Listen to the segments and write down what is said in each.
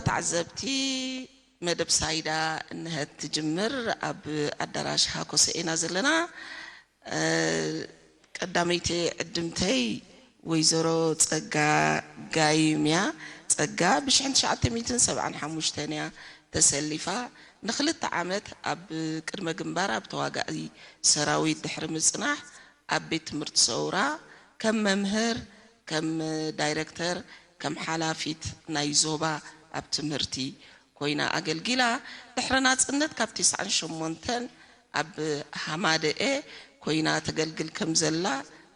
ተዓዘብቲ፣ መደብ ሳይዳ እንሀት ትጅምር። ኣብ ኣዳራሽ ሃኮሰ ኢና ዘለና። እ፣ ቀዳመይቲ ዕድምተይ ወይዘሮ ጸጋ ጋይም እያ። ጸጋ ብ ሽሕን ትሽዓተ ሚእትን ሰብዓን ሓሙሽተን እያ ተሰሊፋ። ንኽልተ ዓመት ኣብ ቅድመ ግንባር ኣብ ተዋጋኢ ሰራዊት ድሕሪ ምጽናሕ፣ ኣብ ቤት ትምህርቲ ሰውራ ከም መምህር፣ ከም ዳይረክተር፣ ከም ሓላፊት ናይ ዞባ ኣብ ትምህርቲ ኮይና ኣገልጊላ። ድሕሪ ናጽነት ካብ ተስዓን ሸሞንተን ኣብ ሃማደኤ ኮይና ተገልግል ከም ዘላ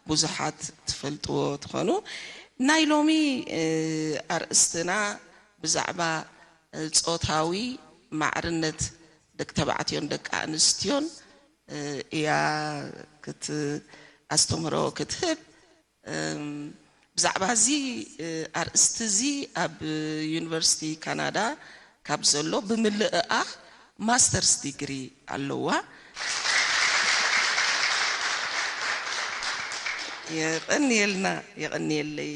ብዙሓት ትፈልጥዎ ትኾኑ። ናይ ሎሚ፣ እ፣ ኣርእስትና ብዛዕባ፣ እ፣ ጾታዊ ማዕርነት ደቂ ተባዕትዮን ደቂ ኣንስትዮን፣ እ፣ እያ ክት-፣ ኣስተምህሮ ክትህብ። እም፣ ብዛዕባ እዚ፣ እ፣ ኣርእስቲ እዚ ኣብ ዩኒቨርሲቲ ካናዳ ካብ ዘሎ ብምልእኣ ማስተርስ ዲግሪ ኣለዋ። የቐንየልና፣ የቐንየለይ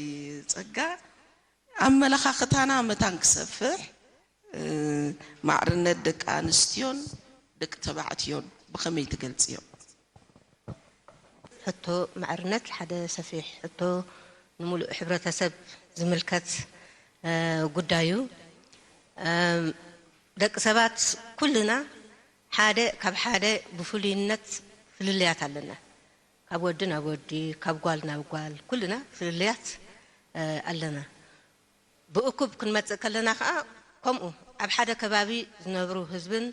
ጸጋ። ኣመለኻኽታና መታን ክሰፍሕ፣ እ፣ ማዕርነት ደቂ ኣንስትዮን ደቂ ተባዕትዮን ብኸመይ ትገልጽዮ? ሕቶ ማዕርነት ሓደ ሰፊሕ ሕቶ፣ ንምሉእ ሕብረተሰብ ዝምልከት፣ እ፣ ጉዳይ እዩ። እም፣ ደቂ ሰባት ኩልና ሓደ ካብ ሓደ ብፍሉይነት ፍልልያት ኣለና። ካብ ወዲ ናብ ወዲ፣ ካብ ጓል ናብ ጓል፣ ኩልና ፍልልያት፣ እ፣ ኣለና። ብእኩብ ክንመጽእ ከለና ከኣ ከምኡ፣ ኣብ ሓደ ከባቢ ዝነብሩ ህዝብን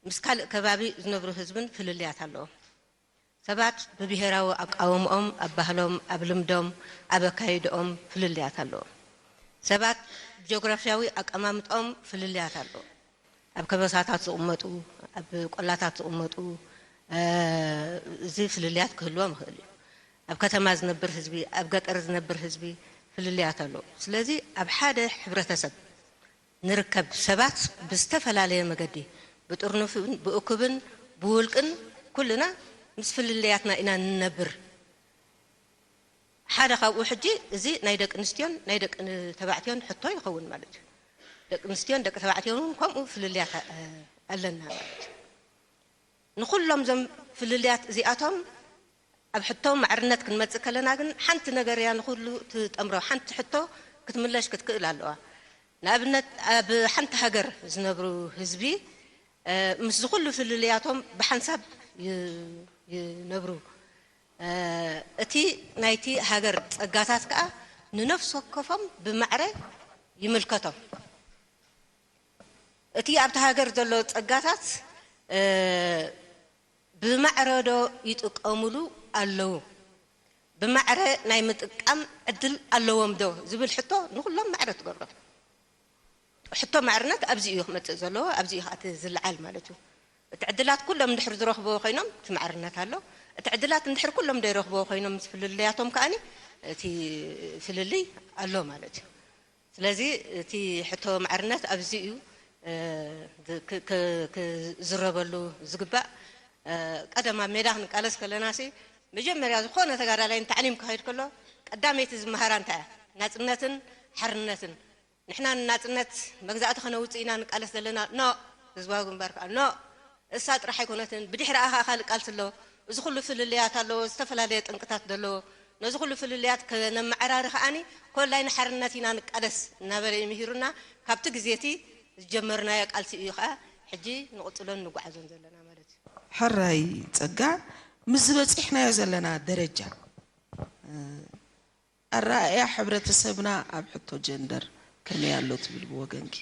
ምስ ካልእ ከባቢ ዝነብሩ ህዝብን ፍልልያት ኣለዎም። ሰባት ብብሄራዊ ኣቃውምኦም፣ ኣብ ባህሎም፣ ኣብ ልምዶም፣ ኣብ ኣካይድኦም ፍልልያት ኣለዎም። ሰባት ብጂኦግራፍያዊ ኣቀማምጦም ፍልልያት ኣለዎም። ኣብ ከበሳታት ዝቕመጡ፣ ኣብ ቆላታት ዝቕመጡ፣ እ፣ እዚ ፍልልያት ክህልዎም ይኽእል እዩ። ኣብ ከተማ ዝነብር ህዝቢ፣ ኣብ ገጠር ዝነብር ህዝቢ ፍልልያት ኣለዎ። ስለዚ ኣብ ሓደ ሕብረተሰብ ንርከብ ሰባት ብዝተፈላለየ መገዲ፣ ብጥርኑፍን ብእኩብን ብውልቅን ኩልና ምስ ፍልልያትና ኢና ንነብር። ሓደ ካብኡ ሕጂ እዚ ናይ ደቂ ኣንስትዮን ናይ ደቂ ተባዕትዮን ሕቶ ይኸውን ማለት እዩ። ደቂ ኣንስትዮን ደቂ ተባዕትዮን እውን ከምኡ ፍልልያት፣ እ፣ ኣለና ማለት እዩ። ንኹሎም እዞም ፍልልያት እዚኣቶም ኣብ ሕቶ ማዕርነት ክንመጽእ ከለና ግን ሓንቲ ነገር እያ ንኹሉ ትጠምሮ። ሓንቲ ሕቶ ክትምለሽ ክትክእል ኣለዋ። ንኣብነት ኣብ ሓንቲ ሃገር ዝነብሩ ህዝቢ፣ እ፣ ምስዚ ኩሉ ፍልልያቶም ብሓንሳብ ይ-፣ ይነብሩ። እ፣ እቲ ናይቲ ሃገር ጸጋታት ከኣ ንነፍሲ ወከፎም ብማዕረ ይምልከቶም። እቲ ኣብቲ ሃገር ዘሎ ጸጋታት፣ እ፣ ብማዕረ ዶ ይጥቀሙሉ ኣለዉ? ብማዕረ ናይ ምጥቃም ዕድል ኣለዎም ዶ ዝብል ሕቶ ንኹሎም ማዕረ ትገብሮ። ሕቶ ማዕርነት ኣብዚ እዩ ክመጽእ ዘለዎ፣ ኣብዚ እዩ ከኣ እቲ ዝለዓል ማለት እዩ። እቲ ዕድላት ኩሎም እንድሕር ዝረኽብዎ ኮይኖም እቲ ማዕርነት ኣሎ። እቲ ዕድላት እንድሕር ኩሎም ዘይረኽብዎ ኮይኖም ምስ ፍልልያቶም ከኣኒ እቲ ፍልልይ ኣሎ ማለት እዩ። ስለዚ እቲ ሕቶ ማዕርነት ኣብዚ እዩ፣ እ፣ ክ-፣ ክ-፣ ክዝረበሉ ዝግባእ። እ፣ ቀደም ኣብ ሜዳ ክንቃለስ ከለናሲ መጀመርያ ዝኾነ ተጋዳላይ እንተዕሊም ክኸይድ ከሎ ቀዳመይቲ ዝመሃራ እንታይ እያ? ናጽነትን ሓርነትን። ንሕና ንናጽነት መግዛእቲ ከነውጽእ ኢና ንቃለስ ዘለና። ኖ፣ ህዝባዊ ግንባር ከኣ ኖ። እሳ ጥራሕ ኣይኮነትን፣ ብድሕሪኣ ከኣ ካልእ ቃልሲ ኣሎ። እዚ ኩሉ ፍልልያት ኣለዎ፣ ዝተፈላለየ ጠንቅታት ዘለዎ። ነዚ ኩሉ ፍልልያት ከነመዓራሪ ከኣኒ፣ ኮላይ ንሓርነት ኢና ንቃለስ እናበለ እዩ ምሂሩና። ካብቲ ግዜ እቲ ዝጀመርናዮ ቃልሲ እዩ ከኣ ሕጂ ንቕጽሎን ንጓዓዞን ዘለና ማለት እዩ። ሕራይ ጸጋ፣ ምስዚ በጺሕናዮ ዘለና ደረጃ፣ እ፣ ኣረኣእያ ሕብረተሰብና ኣብ ሕቶ ጀንደር ከመይ ኣሎ ትብል ብወገንኪ?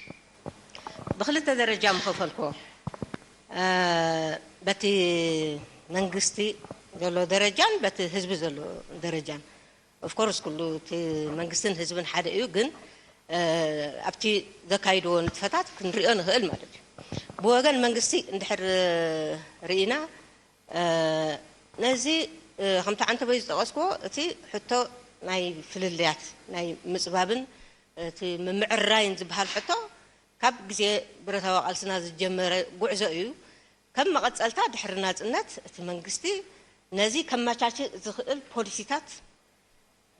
ብኽልተ ደረጃ ምኸፈልክዎ። እ፣ በቲ መንግስቲ ዘሎ ደረጃን በቲ ህዝቢ ዘሎ ደረጃን። ኦፍኮርስ ኩሉ እቲ መንግስትን ህዝብን ሓደ እዩ፣ ግን፣ እ፣ ኣብቲ ዘካይድዎ ንጥፈታት ክንሪኦ ንኽእል ማለት እዩ። ብወገን መንግስቲ እንድሕር ርኢና፣ እ፣ ነዚ፣ እ፣ ከምቲ ዓንተቦይ ዝጠቐስክዎ፣ እቲ ሕቶ ናይ ፍልልያት፣ ናይ ምጽባብን እቲ ምምዕራይን ዝበሃል ሕቶ፣ ካብ ግዜ ብረታዊ ቃልስና ዝጀመረ ጉዕዞ እዩ። ከም መቐጸልታ፣ ድሕሪ ናጽነት፣ እቲ መንግስቲ ነዚ ከመቻችእ ዝኽእል ፖሊሲታት፣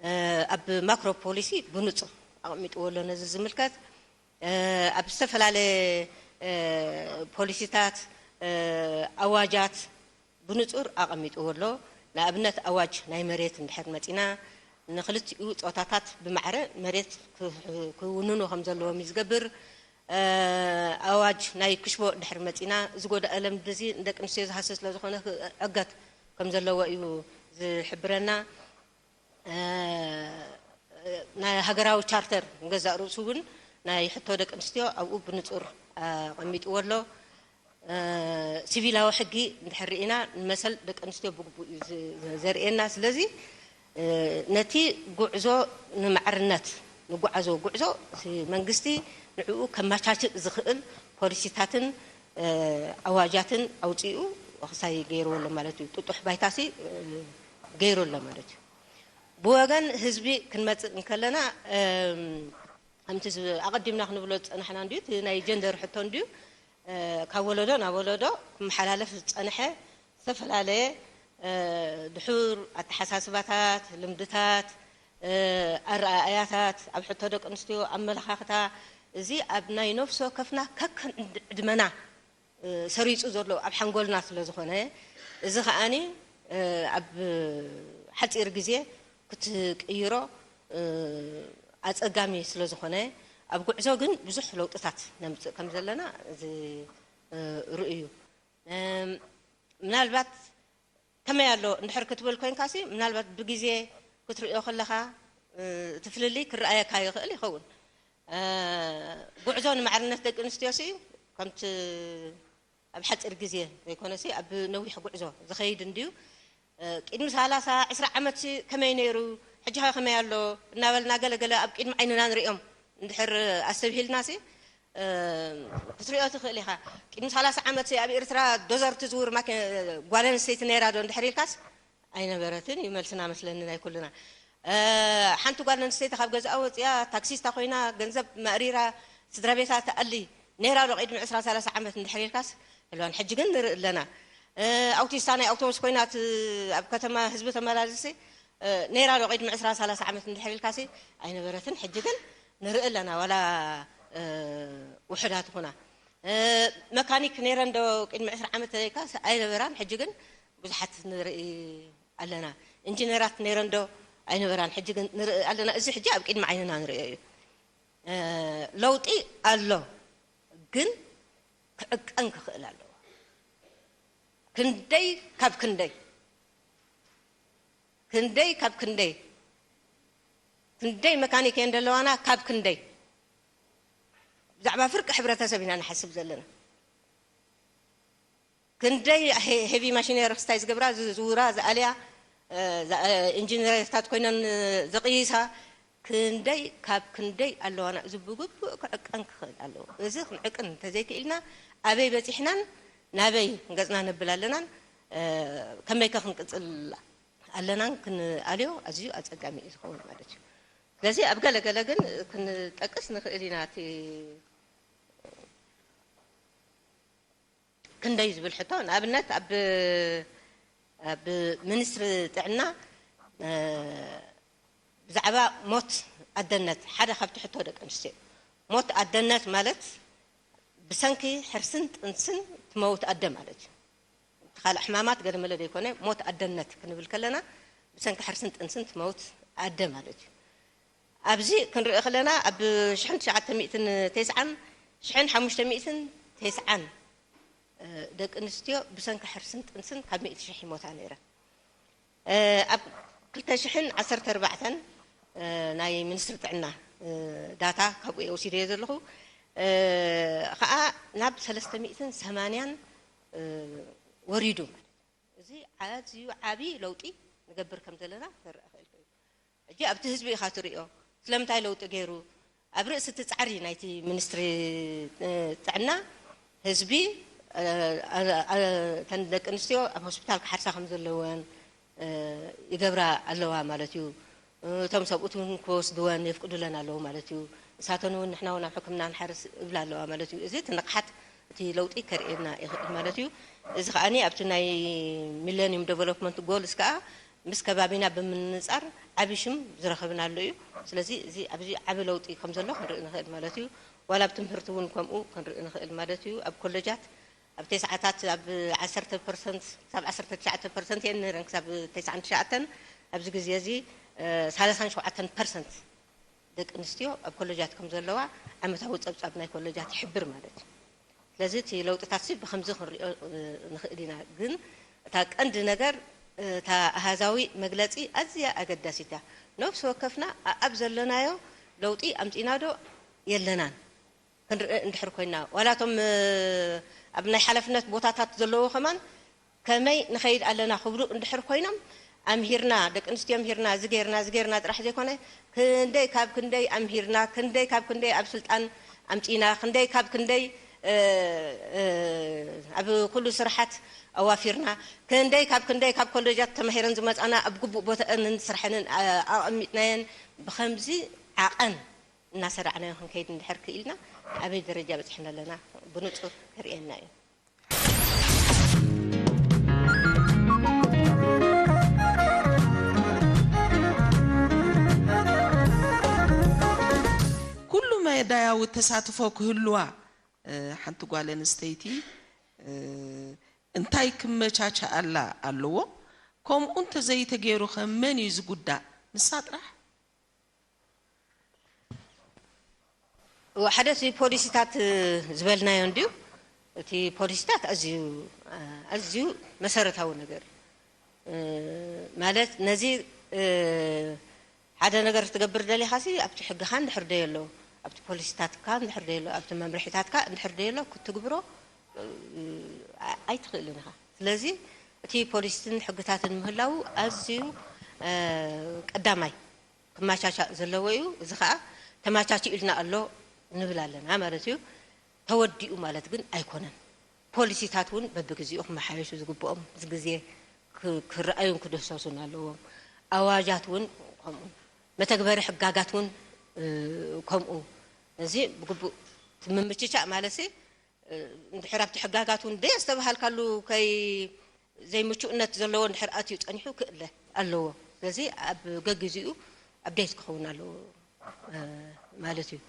እ፣ ኣብ ማክሮ ፖሊሲ ብንጹር ኣቐሚጥዎ ኣሎ። ነዚ ዝምልከት፣ ኣብ ዝተፈላለየ ፖሊሲታት፣ ኣዋጃት ብንጹር ኣቐሚጥዎ ኣሎ። ንኣብነት ኣዋጅ ናይ መሬት እንድሕር መጺና፣ ንክልቲኡ ጾታታት ብማዕረ መሬት ክውንኑ ከም ዘለዎም እዩ ዝገብር። ኣዋጅ ናይ ክሽቦ እንድሕር መጺና፣ ዝጎደኣለን ብዚ ንደቂ ኣንስትዮ ዝሃስስ ስለ ዝኾነ ክዕገት ከም ዘለዎ እዩ ዝሕብረና። ናይ ሃገራዊ ቻርተር ንገዛእ ርእሱ እውን ናይ ሕቶ ደቂ ኣንስትዮ ኣብኡ ብንጹር ኣቐሚጥዎ ኣሎ። ሲቪላዊ ሕጊ እንድሕር ርኢና ንመሰል ደቂ ኣንስትዮ ብግቡእ እዩ ዘርእየና። ስለዚ ነቲ ጉዕዞ ንማዕርነት ንጓዓዞ ጉዕዞ መንግስቲ ንዕኡ ከመቻችእ ዝኽእል ፖሊሲታትን ኣዋጃትን ኣውፂኡ ክሳይ ገይርዎ ኣሎ ማለት እዩ። ጥጡሕ ባይታሲ ገይሩ ኣሎ ማለት እዩ። ብወገን ህዝቢ ክንመፅእ እንከለና ከምቲ ኣቐዲምና ክንብሎ ዝፀናሕና እንድዩ፣ እቲ ናይ ጀንደር ሕቶ እንድዩ ካብ ወለዶ ናብ ወለዶ ክመሓላለፍ ዝፀንሐ ዝተፈላለየ ድሑር ኣተሓሳስባታት፣ ልምድታት፣ ኣረኣእያታት፣ ኣብ ሕቶ ደቂ ኣንስትዮ ኣመለኻኽታ፣ እዚ ኣብ ናይ ነፍሲ ወከፍና ከከም ዕድመና ሰሪጹ ዘሎ ኣብ ሓንጎልና ስለ ዝኾነ፣ እዚ ከኣኒ ኣብ ሓጺር ግዜ ክትቅይሮ ኣጸጋሚ ስለ ዝኾነ፣ ኣብ ጉዕዞ ግን ብዙሕ ለውጥታት ነምጽእ ከም ዘለና እዚ ርእዩ። ምናልባት ከመይ ኣሎ እንድሕር ክትብል ኮይንካሲ፣ ምናልባት ብግዜ ክትርእዮ ከለኻ እቲ ፍልልይ ክረኣየካ ይኽእል ይኸውን። ጉዕዞ ንማዕርነት ደቂ ኣንስትዮሲ ከምቲ ኣብ ሓፂር ግዜ ዘይኮነሲ ኣብ ነዊሕ ጉዕዞ ዝኸይድ እንድዩ። ቅድሚ ሰላሳ ዕስራ ዓመትሲ ከመይ ነይሩ፣ ሕጂ ኸ ከመይ ኣሎ እናበልና ገለገለ ኣብ ቅድሚ ዓይንና ንሪኦም እንድሕር ኣስተብሂልናሲ ክትሪኦ ትኽእል ኢኻ። ቅድሚ ሰላሳ ዓመትሲ ኣብ ኤርትራ ዶዘር ትዝውር ማኪ-፣ ጓል ኣንስተይቲ ነይራ ዶ እንድሕር ኢልካስ ኣይነበረትን እዩ መልስና መስለኒ ናይ ኩልና። ሓንቲ ጓል ኣንስተይቲ ካብ ገዛኣ ወፂኣ ታክሲስታ ኮይና ገንዘብ መእሪራ ስድራ ቤታ ትኣሊ ነይራ ዶ ቅድሚ ዕስራ ሰላሳ ዓመት እንድሕር ኢልካስ የልዋን። ሕጂ ግን ንርኢ ኣለና። ኣውቲስታ ናይ ኣውቶቡስ ኮይና ኣብ ከተማ ህዝቢ ተመላልሲ ነይራ ዶ ቅድሚ ዕስራ ሰላሳ ዓመት እንድሕር ኢልካሲ ኣይነበረትን። ሕጂ ግን ንርኢ ኣለና ዋላ ውሑዳት ኹና። መካኒክ ነይረን ዶ ቅድሚ ዕስራ ዓመት ኢልካስ ኣይነበራን። ሕጂ ግን ብዙሓት ንርኢ ኣለና። ኢንጂነራት ነይረን ዶ ኣይነበራን። ሕጂ ግን ንርኢ ኣለና። እዚ ሕጂ ኣብ ቅድሚ ዓይንና ንርእዮ እዩ። ለውጢ ኣሎ፣ ግን ክዕቀን ክኽእል ኣለዎ። ክንደይ ካብ ክንደይ፣ ክንደይ ካብ ክንደይ፣ ክንደይ መካኒክ እየን ዘለዋና፣ ካብ ክንደይ። ብዛዕባ ፍርቂ ሕብረተሰብ ኢና ንሓስብ ዘለና። ክንደይ ሄቪ ማሽነሪ ክስታይ ዝገብራ፣ ዝዝውራ፣ ዝኣልያ፣ ኢንጂነርታት ኮይነን ዘቕይሳ፣ ክንደይ ካብ ክንደይ ኣለዋና። እዚ ብግቡእ ክዕቀን ክኽእል ኣለዎ። እዚ ክንዕቅን እንተዘይክኢልና ኣበይ በፂሕናን ናበይ ገፅና ነብል ኣለናን ከመይከ ክንቅፅል ኣለናን ክንኣልዮ ኣዝዩ ኣፀጋሚ እዩ ዝኸውን ማለት እዩ። ስለዚ ኣብ ገለ ገለ ግን ክንጠቅስ ንኽእል ኢና። እቲ ክንደይ ዝብል ሕቶ፣ ንኣብነት ኣብ ኣብ ሚኒስትሪ ጥዕና ብዛዕባ ሞት ኣደነት ሓደ ካብቲ ሕቶ ደቂ ኣንስትዮ፣ ሞት ኣደነት ማለት ብሰንኪ ሕርስን ጥንስን ትመውት ኣደ ማለት እዩ። እቲ ካልእ ሕማማት ገለመለ ዘይኮነ፣ ሞት ኣደነት ክንብል ከለና ብሰንኪ ሕርስን ጥንስን ትመውት ኣደ ማለት እዩ። ኣብዚ ክንርኢ ከለና ኣብ ሽሕን ትሽዓተ ሚእትን ተስዓን ሽሕን ሓሙሽተ ሚእትን ተስዓን ደቂ ኣንስትዮ ብሰንኪ ሕርስን ጥንስን ካብ ሚእቲ ሽሕ ይሞታ ነይረን። ኣብ ክልተ ሽሕን ዓሰርተ ኣርባዕተን ናይ ሚኒስትሪ ጥዕና ዳታ ካብኡ እየ ወሲደዮ ዘለኹ፣ ከዓ ናብ ሰለስተ ሚእትን ሰማንያን ወሪዱ ማለት እዩ። እዚ ኣዝዩ ዓብዪ ለውጢ ንገብር ከም ዘለና ክርአ ክእል ኮይኑ፣ ሕጂ ኣብቲ ህዝቢ ኢኻ ትርእዮ። ስለምንታይ ለውጢ ገይሩ? ኣብ ርእሲ እቲ ጻዕሪ ናይቲ ሚኒስትሪ ጥዕና ህዝቢ፣ እተን ደቂ ኣንስትዮ ኣብ ሆስፒታል ክሓርሳ ከም ዘለወን ይገብራ ኣለዋ ማለት እዩ። እቶም ሰብኡት እውን ክወስድወን የፍቅዱለን ኣለዉ ማለት እዩ። ንሳተን እውን ንሕና እውን ኣብ ሕክምና ንሓርስ እብላ ኣለዋ ማለት እዩ። እዚ እቲ ንቕሓት እቲ ለውጢ ከርእየና ይኽእል ማለት እዩ። እዚ ከዓኒ ኣብቲ ናይ ሚለኒየም ዴቨሎፕመንት ጎልስ ከዓ ምስ ከባቢና ብምንጻር ዓቢ ሽም ዝረኸብናሉ እዩ። ስለዚ እዚ ኣብዚ ዓቢ ለውጢ ከም ዘሎ ክንርኢ ንኽእል ማለት እዩ። ዋላ ኣብ ትምህርቲ እውን ከምኡ ክንርኢ ንኽእል ማለት እዩ። ኣብ ኮለጃት ኣብ ተስዓታት ኣብ ዓሰርተ ፐርሰንት ክሳብ ዓሰርተ ትሽዓተ ፐርሰንት እየን ነይረን፣ ክሳብ ተስዓን ትሽዓተን። ኣብዚ ግዜ እዚ ሰላሳን ሸውዓተን ፐርሰንት ደቂ ኣንስትዮ ኣብ ኮለጃት ከም ዘለዋ ዓመታዊ ጸብጻብ ናይ ኮለጃት ይሕብር ማለት እዩ። ስለዚ እቲ ለውጥታት ሲ ብኸምዚ ክንሪኦ ንኽእል ኢና። ግን እታ ቀንዲ ነገር እታ ኣሃዛዊ መግለጺ ኣዝያ ኣገዳሲት እያ። ነፍሲ ወከፍና ኣብ ዘለናዮ ለውጢ ኣምጺና ዶ የለናን ክንርኢ እንድሕር ኮይና፣ ዋላ እቶም ኣብ ናይ ሓላፍነት ቦታታት ዘለዉ ከማን ከመይ ንኸይድ ኣለና ክብሉ እንድሕር ኮይኖም፣ ኣምሂርና፣ ደቂ ኣንስትዮ ኣምሂርና፣ እዚ ጌርና፣ እዚ ጌርና ጥራሕ ዘይኮነ፣ ክንደይ ካብ ክንደይ ኣምሂርና፣ ክንደይ ካብ ክንደይ ኣብ ስልጣን ኣምጺና፣ ክንደይ ካብ ክንደይ ኣብ ኩሉ ስራሓት ኣዋፊርና፣ ክንደይ ካብ ክንደይ ካብ ኮሌጃት ተማሂረን ዝመጻና ኣብ ግቡእ ቦታአንን ስራሐንን ኣቐሚጥናየን። ብኸምዚ ዓቐን እናሰራዕናዮ ክንከይድ እንድሕር ክኢልና፣ ኣበይ ደረጃ በጺሕና ኣለና ብንጹር ከርእየና እዩ። ኩሉ መዳያዊ ተሳትፎ ክህልዋ ሓንቲ ጓል ኣንስተይቲ እንታይ ክመቻቸኣላ ኣለዎ? ከምኡ እንተዘይተገይሩ ከ መን እዩ ዝጉዳእ? ንሳ ጥራሕ? ሓደ እቲ ፖሊሲታት ዝበልናዮ እንድዩ። እቲ ፖሊሲታት ኣዝዩ ኣዝዩ መሰረታዊ ነገር ማለት ነዚ ሓደ ነገር ክትገብር ደሊኻ ሲ ኣብቲ ሕግኻ እንድሕር ደየሎ ኣብቲ ፖሊሲታትካ እንድሕር ደየሎ ኣብቲ መምርሒታትካ እንድሕር ደየሎ ክትግብሮ ኣይትኽእልን ኢኻ። ስለዚ እቲ ፖሊሲትን ሕግታትን ምህላው ኣዝዩ ቀዳማይ ክመቻቻእ ዘለዎ እዩ። እዚ ከዓ ተመቻችኡ ኢልና ኣሎ ንብል ኣለና ማለት እዩ። ተወዲኡ ማለት ግን ኣይኮነን። ፖሊሲታት እውን በብግዚኡ ክመሓየሹ ዝግብኦም እዚ ግዜ ክረኣዩን ክድህሰሱን ኣለዎም። ኣዋጃት እውን ከምኡ፣ መተግበሪ ሕጋጋት እውን ከምኡ። እዚ ብግቡእ ምምችቻእ ማለት እንድሕር ኣብቲ ሕጋጋት እውን ደየስተባሃልካሉ ከይ ዘይምቹእነት ዘለዎ እንድሕር ኣትዩ ጸኒሑ ክእለ ኣለዎ። ስለዚ ኣብ ገግዚኡ ኣብዴት ክኸውን ኣለዎ ማለት እዩ።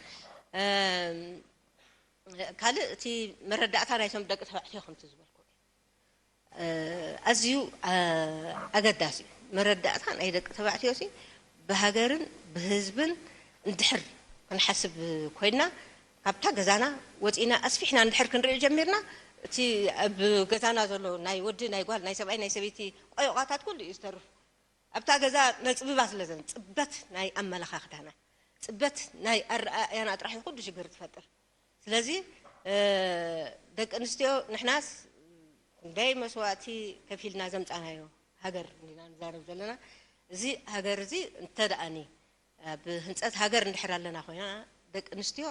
ካልእ እቲ መረዳእታ ናይቶም ደቂ ተባዕትዮ ከምቲ ዝበልኩ ኣዝዩ ኣገዳሲ እዩ። መረዳእታ ናይ ደቂ ተባዕትዮ ሲ ብሃገርን ብህዝብን እንድሕር ክንሓስብ ኮይንና ካብታ ገዛና ወፂና ኣስፊሕና እንድሕር ክንርኢ ጀሚርና እቲ ኣብ ገዛና ዘሎ ናይ ወዲ ናይ ጓል ናይ ሰብኣይ ናይ ሰበይቲ ቆዮቋታት ኩሉ እዩ ዝተርፍ። ኣብታ ገዛ መፅብባ ስለዘን ፅበት ናይ ኣመለኻኽታና ፅበት ናይ ኣረኣእያና ጥራሕ እዩ ኩሉ ሽግር ትፈጥር። ስለዚ ደቂ ኣንስትዮ ንሕናስ ክንደይ መስዋእቲ ከፊልና ዘምፃናዮ ሃገር እንዲና ንዛረብ ዘለና። እዚ ሃገር እዚ እንተ ደኣኒ ኣብ ህንፀት ሃገር እንድሕር ኣለና ኮይና ደቂ ኣንስትዮ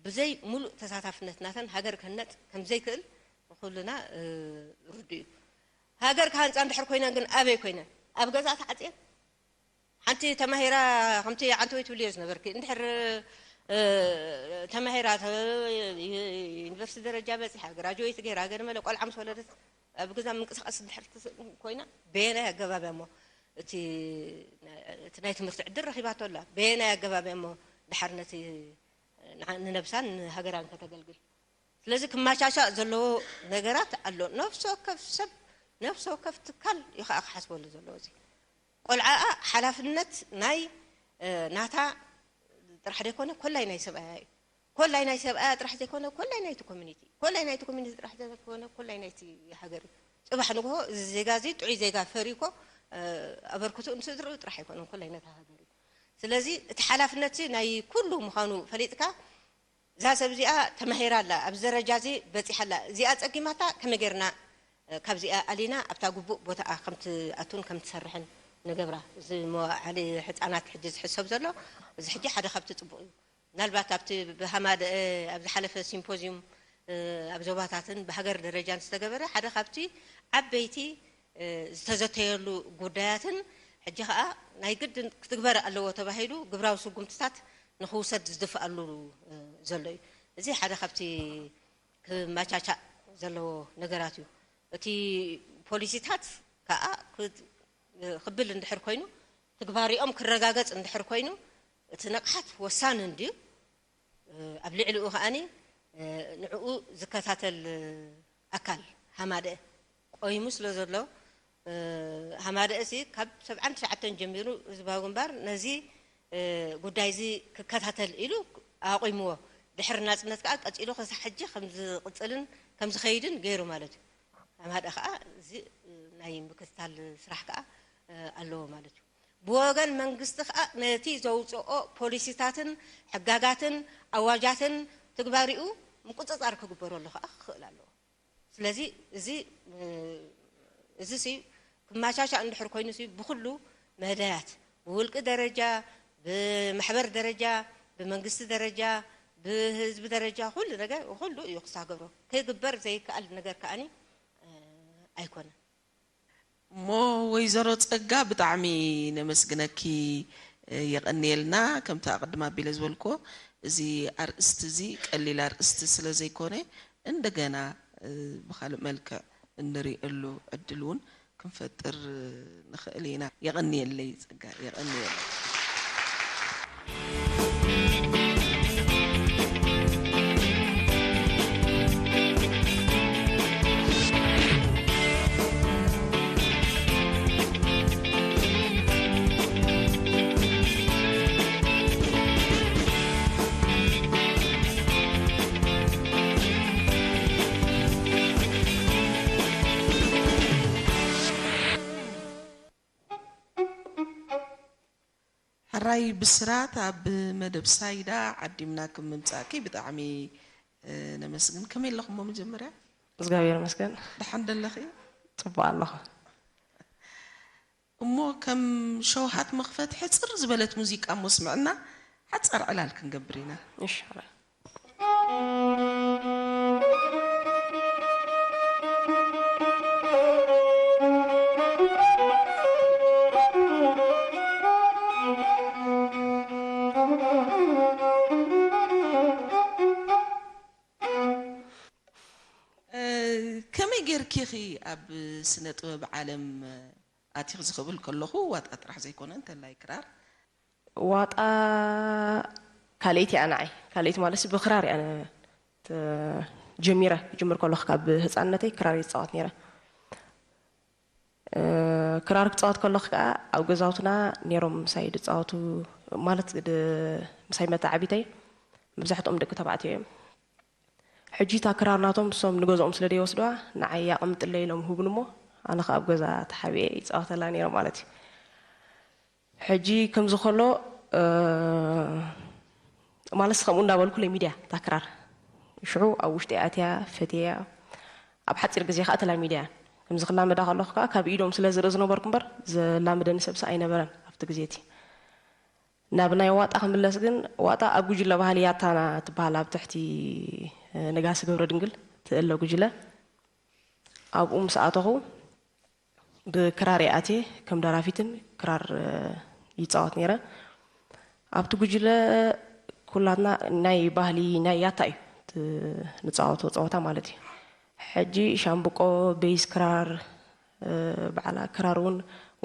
ብዘይ ሙሉእ ተሳታፍነት ናተን ሃገር ክህነፅ ከምዘይክእል ንኩልና ርዱ እዩ። ሃገር ክሃንፃ እንድሕር ኮይነን ግን ኣበይ ኮይነን ኣብ ገዛ ተዓፅየን ሓንቲ ተማሂራ ከምቲ ዓንተወይ ትብልዮ ዝነበርኪ እንድሕር ተማሂራ ዩኒቨርሲቲ ደረጃ በፂሓ ግራጅዌት ገይራ ገለ መለ ቆልዓ ምስ ወለደት ኣብ ገዛ ምንቅስቃስ እንድሕር ኮይና በየናይ ኣገባብ እሞ እቲ ናይ ትምህርቲ ዕድል ረኺባቶ ኣላ በየናይ ኣገባብ እሞ ድሓር ነቲ ንነብሳን ንሃገራን ከተገልግል ስለዚ ክመቻቻእ ዘለዎ ነገራት ኣሎ። ነፍሲ ወከፍ ሰብ ነፍሲ ወከፍ ትካል እዩ ከዓ ክሓስበሉ ዘለዎ እዚ ቆልዓኣ ሓላፍነት ናይ ናታ ጥራሕ ዘይኮነ ኮላይ ናይ ሰብኣያ እዩ። ኮላይ ናይ ሰብኣያ ጥራሕ ዘይኮነ ኮላይ ናይቲ ኮሚኒቲ ኮላይ ናይቲ ኮሚኒቲ ጥራሕ ዘይኮነ ኮላይ ናይቲ ሃገር እዩ። ፅባሕ ንግሆ እዚ ዜጋ እዚ ጥዑይ ዜጋ ፈርዩ እኮ ኣበርክትኡ ንስድርኡ ጥራሕ ኣይኮነን ኮላይ ነታ ሃገር እዩ። ስለዚ እቲ ሓላፍነት ናይ ኩሉ ምዃኑ ፈሊጥካ እዛ ሰብ እዚኣ ተማሂራ ኣላ፣ ኣብዚ ደረጃ እዚ በፂሓ ኣላ፣ እዚኣ ፀጊማታ ከመይ ጌርና ካብዚኣ ኣሊና ኣብታ ግቡእ ቦታኣ ከምትኣቱን ከምትሰርሕን ንገብራ። እዚ መዋዕሊ ህፃናት ሕጂ ዝሕሰብ ዘሎ እዚ ሕጂ ሓደ ካብቲ ፅቡቕ እዩ። ምናልባት ኣብቲ ብሃማደአ ኣብ ዝሓለፈ ሲምፖዝዩም ኣብ ዞባታትን ብሃገር ደረጃን ዝተገበረ ሓደ ካብቲ ዓበይቲ ዝተዘተየሉ ጉዳያትን ሕጂ ከዓ ናይ ግድን ክትግበር ኣለዎ ተባሂሉ ግብራዊ ስጉምትታት ንኽውሰድ ዝድፍኣሉ ዘሎ እዩ። እዚ ሓደ ካብቲ ክመቻቻእ ዘለዎ ነገራት እዩ። እቲ ፖሊሲታት ከዓ ክብል እንድሕር ኮይኑ ትግባሪኦም ክረጋገፅ እንድሕር ኮይኑ እቲ ንቕሓት ወሳኒ እንድዩ። ኣብ ልዕሊኡ ከኣኒ ንዕኡ ዝከታተል ኣካል ሃማደአ ቆይሙ ስለ ዘሎ፣ ሃማደአ ሲ ካብ ሰብዓን ትሽዓተን ጀሚሩ ህዝባዊ ግንባር ነዚ ጉዳይ እዚ ክከታተል ኢሉ ኣቑምዎ። ድሕሪ ናጽነት ከኣ ቀጺሉ ክሳብ ሕጂ ከም ዝቕጽልን ከም ዝኸይድን ገይሩ ማለት እዩ። ሃማደአ ከኣ እዚ ናይ ምክትታል ስራሕ ከኣ ኣለዎ ማለት እዩ። ብወገን መንግስቲ ከኣ ነቲ ዘውጽኦ ፖሊሲታትን ሕጋጋትን ኣዋጃትን ትግባሪኡ ምቁጽጻር ክግበረሉ ከኣ ክኽእል ኣለዎ። ስለዚ እዚ እዚ ሲ ክመሻሻ እንድሕር ኮይኑ ሲ ብኹሉ መዳያት ብውልቂ ደረጃ፣ ብማሕበር ደረጃ፣ ብመንግስቲ ደረጃ፣ ብህዝቢ ደረጃ ኩሉ ነገር ኩሉ እዩ ክሳገብሮ ክግበር ዘይከኣል ነገር ከኣኒ ኣይኮነን። እሞ ወይዘሮ ጸጋ ብጣዕሚ ነመስግነኪ፣ የቐንየልና። ከምቲ ኣቐድም ኣቢለ ዝበልክዎ እዚ ኣርእስቲ እዚ ቀሊል ኣርእስቲ ስለ ዘይኮነ እንደገና ብኻልእ መልክዕ እንርእየሉ ዕድል እውን ክንፈጥር ንኽእል ኢና። የቐንየለይ ጸጋ፣ የቐንየለይ። ሕራይ ብስራት፣ ኣብ መደብ ሳይዳ ዓዲምና ከም ምምጻእኪ ብጣዕሚ ነመስግን። ከመይ ኣለኹሞ? መጀመርያ እግዚኣብሔር ይመስገን። ደሓን ደለኺ? ጽቡቕ ኣለኹ። እሞ ከም ሸውሃት መኽፈቲ ሕጽር ዝበለት ሙዚቃ እሞ ስምዕና፣ ሓጻር ዕላል ክንገብር ኢና። እሺ። ከመይ ጌርኪ ኢኺ ኣብ ስነ ጥበብ ዓለም ኣቲኺ? እዚ ክብል ከለኹ ዋጣ ጥራሕ ዘይኮነ እንተላይ ክራር። ዋጣ ካልኣይቲ እያ ንዓይ። ካልኣይቲ ማለት ብክራር እያ ጀሚረ። ክጅምር ከለኹ ካብ ህፃንነተይ ክራር እየ ዝፃወት ነይረ። ክራር ክፃወት ከለኹ ከዓ ኣብ ገዛውትና ነይሮም ምሳይ ዝፃወቱ፣ ማለት ምሳይ መተዓቢተይ መብዛሕትኦም ደቂ ተባዕትዮ እዮም። ሕጂ እታ ክራር ናቶም ንሶም ንገዝኦም ስለ ዘይወስድዋ ንዓይ ኣቐምጥለይ ኢሎም ይህቡኒ እሞ ኣነ ከዓ ኣብ ገዛ ተሓቢኤ ይፃወተላ ነይረ ማለት እዩ። ሕጂ ከምዚ ከሎ ማለትስ ከምኡ እንዳበልኩ ለሚደያ እታ ክራር ሽዑ ኣብ ውሽጢ ኣትያ ፈትየያ ኣብ ሓፂር ግዜ ከዓ ተላሚደያ። ከምዚ ክላመዳ ከለኹ ከዓ ካብ ኢዶም ስለ ዝርኢ ዝነበርኩ እምበር ዘላምደኒ ሰብሲ ኣይነበረን ኣብቲ ግዜ እቲ። ናብ ናይ ዋጣ ክምለስ ግን ዋጣ ኣብ ጉጅለ ባህሊ ያታና ትበሃል ኣብ ትሕቲ ነጋሲ ገብረድንግል ትእለ ጉጅለ ኣብኡ ምስ ኣተኹ ብክራር እየ ኣትየ ከም ደራፊትን ክራር ይፃወት ነይረ። ኣብቲ ጉጅለ ኩላትና ናይ ባህሊ ናይ ያታ እዩ ንፃወቶ ፀወታ ማለት እዩ። ሕጂ ሻምብቆ፣ ቤዝ ክራር፣ በዓላ ክራር እውን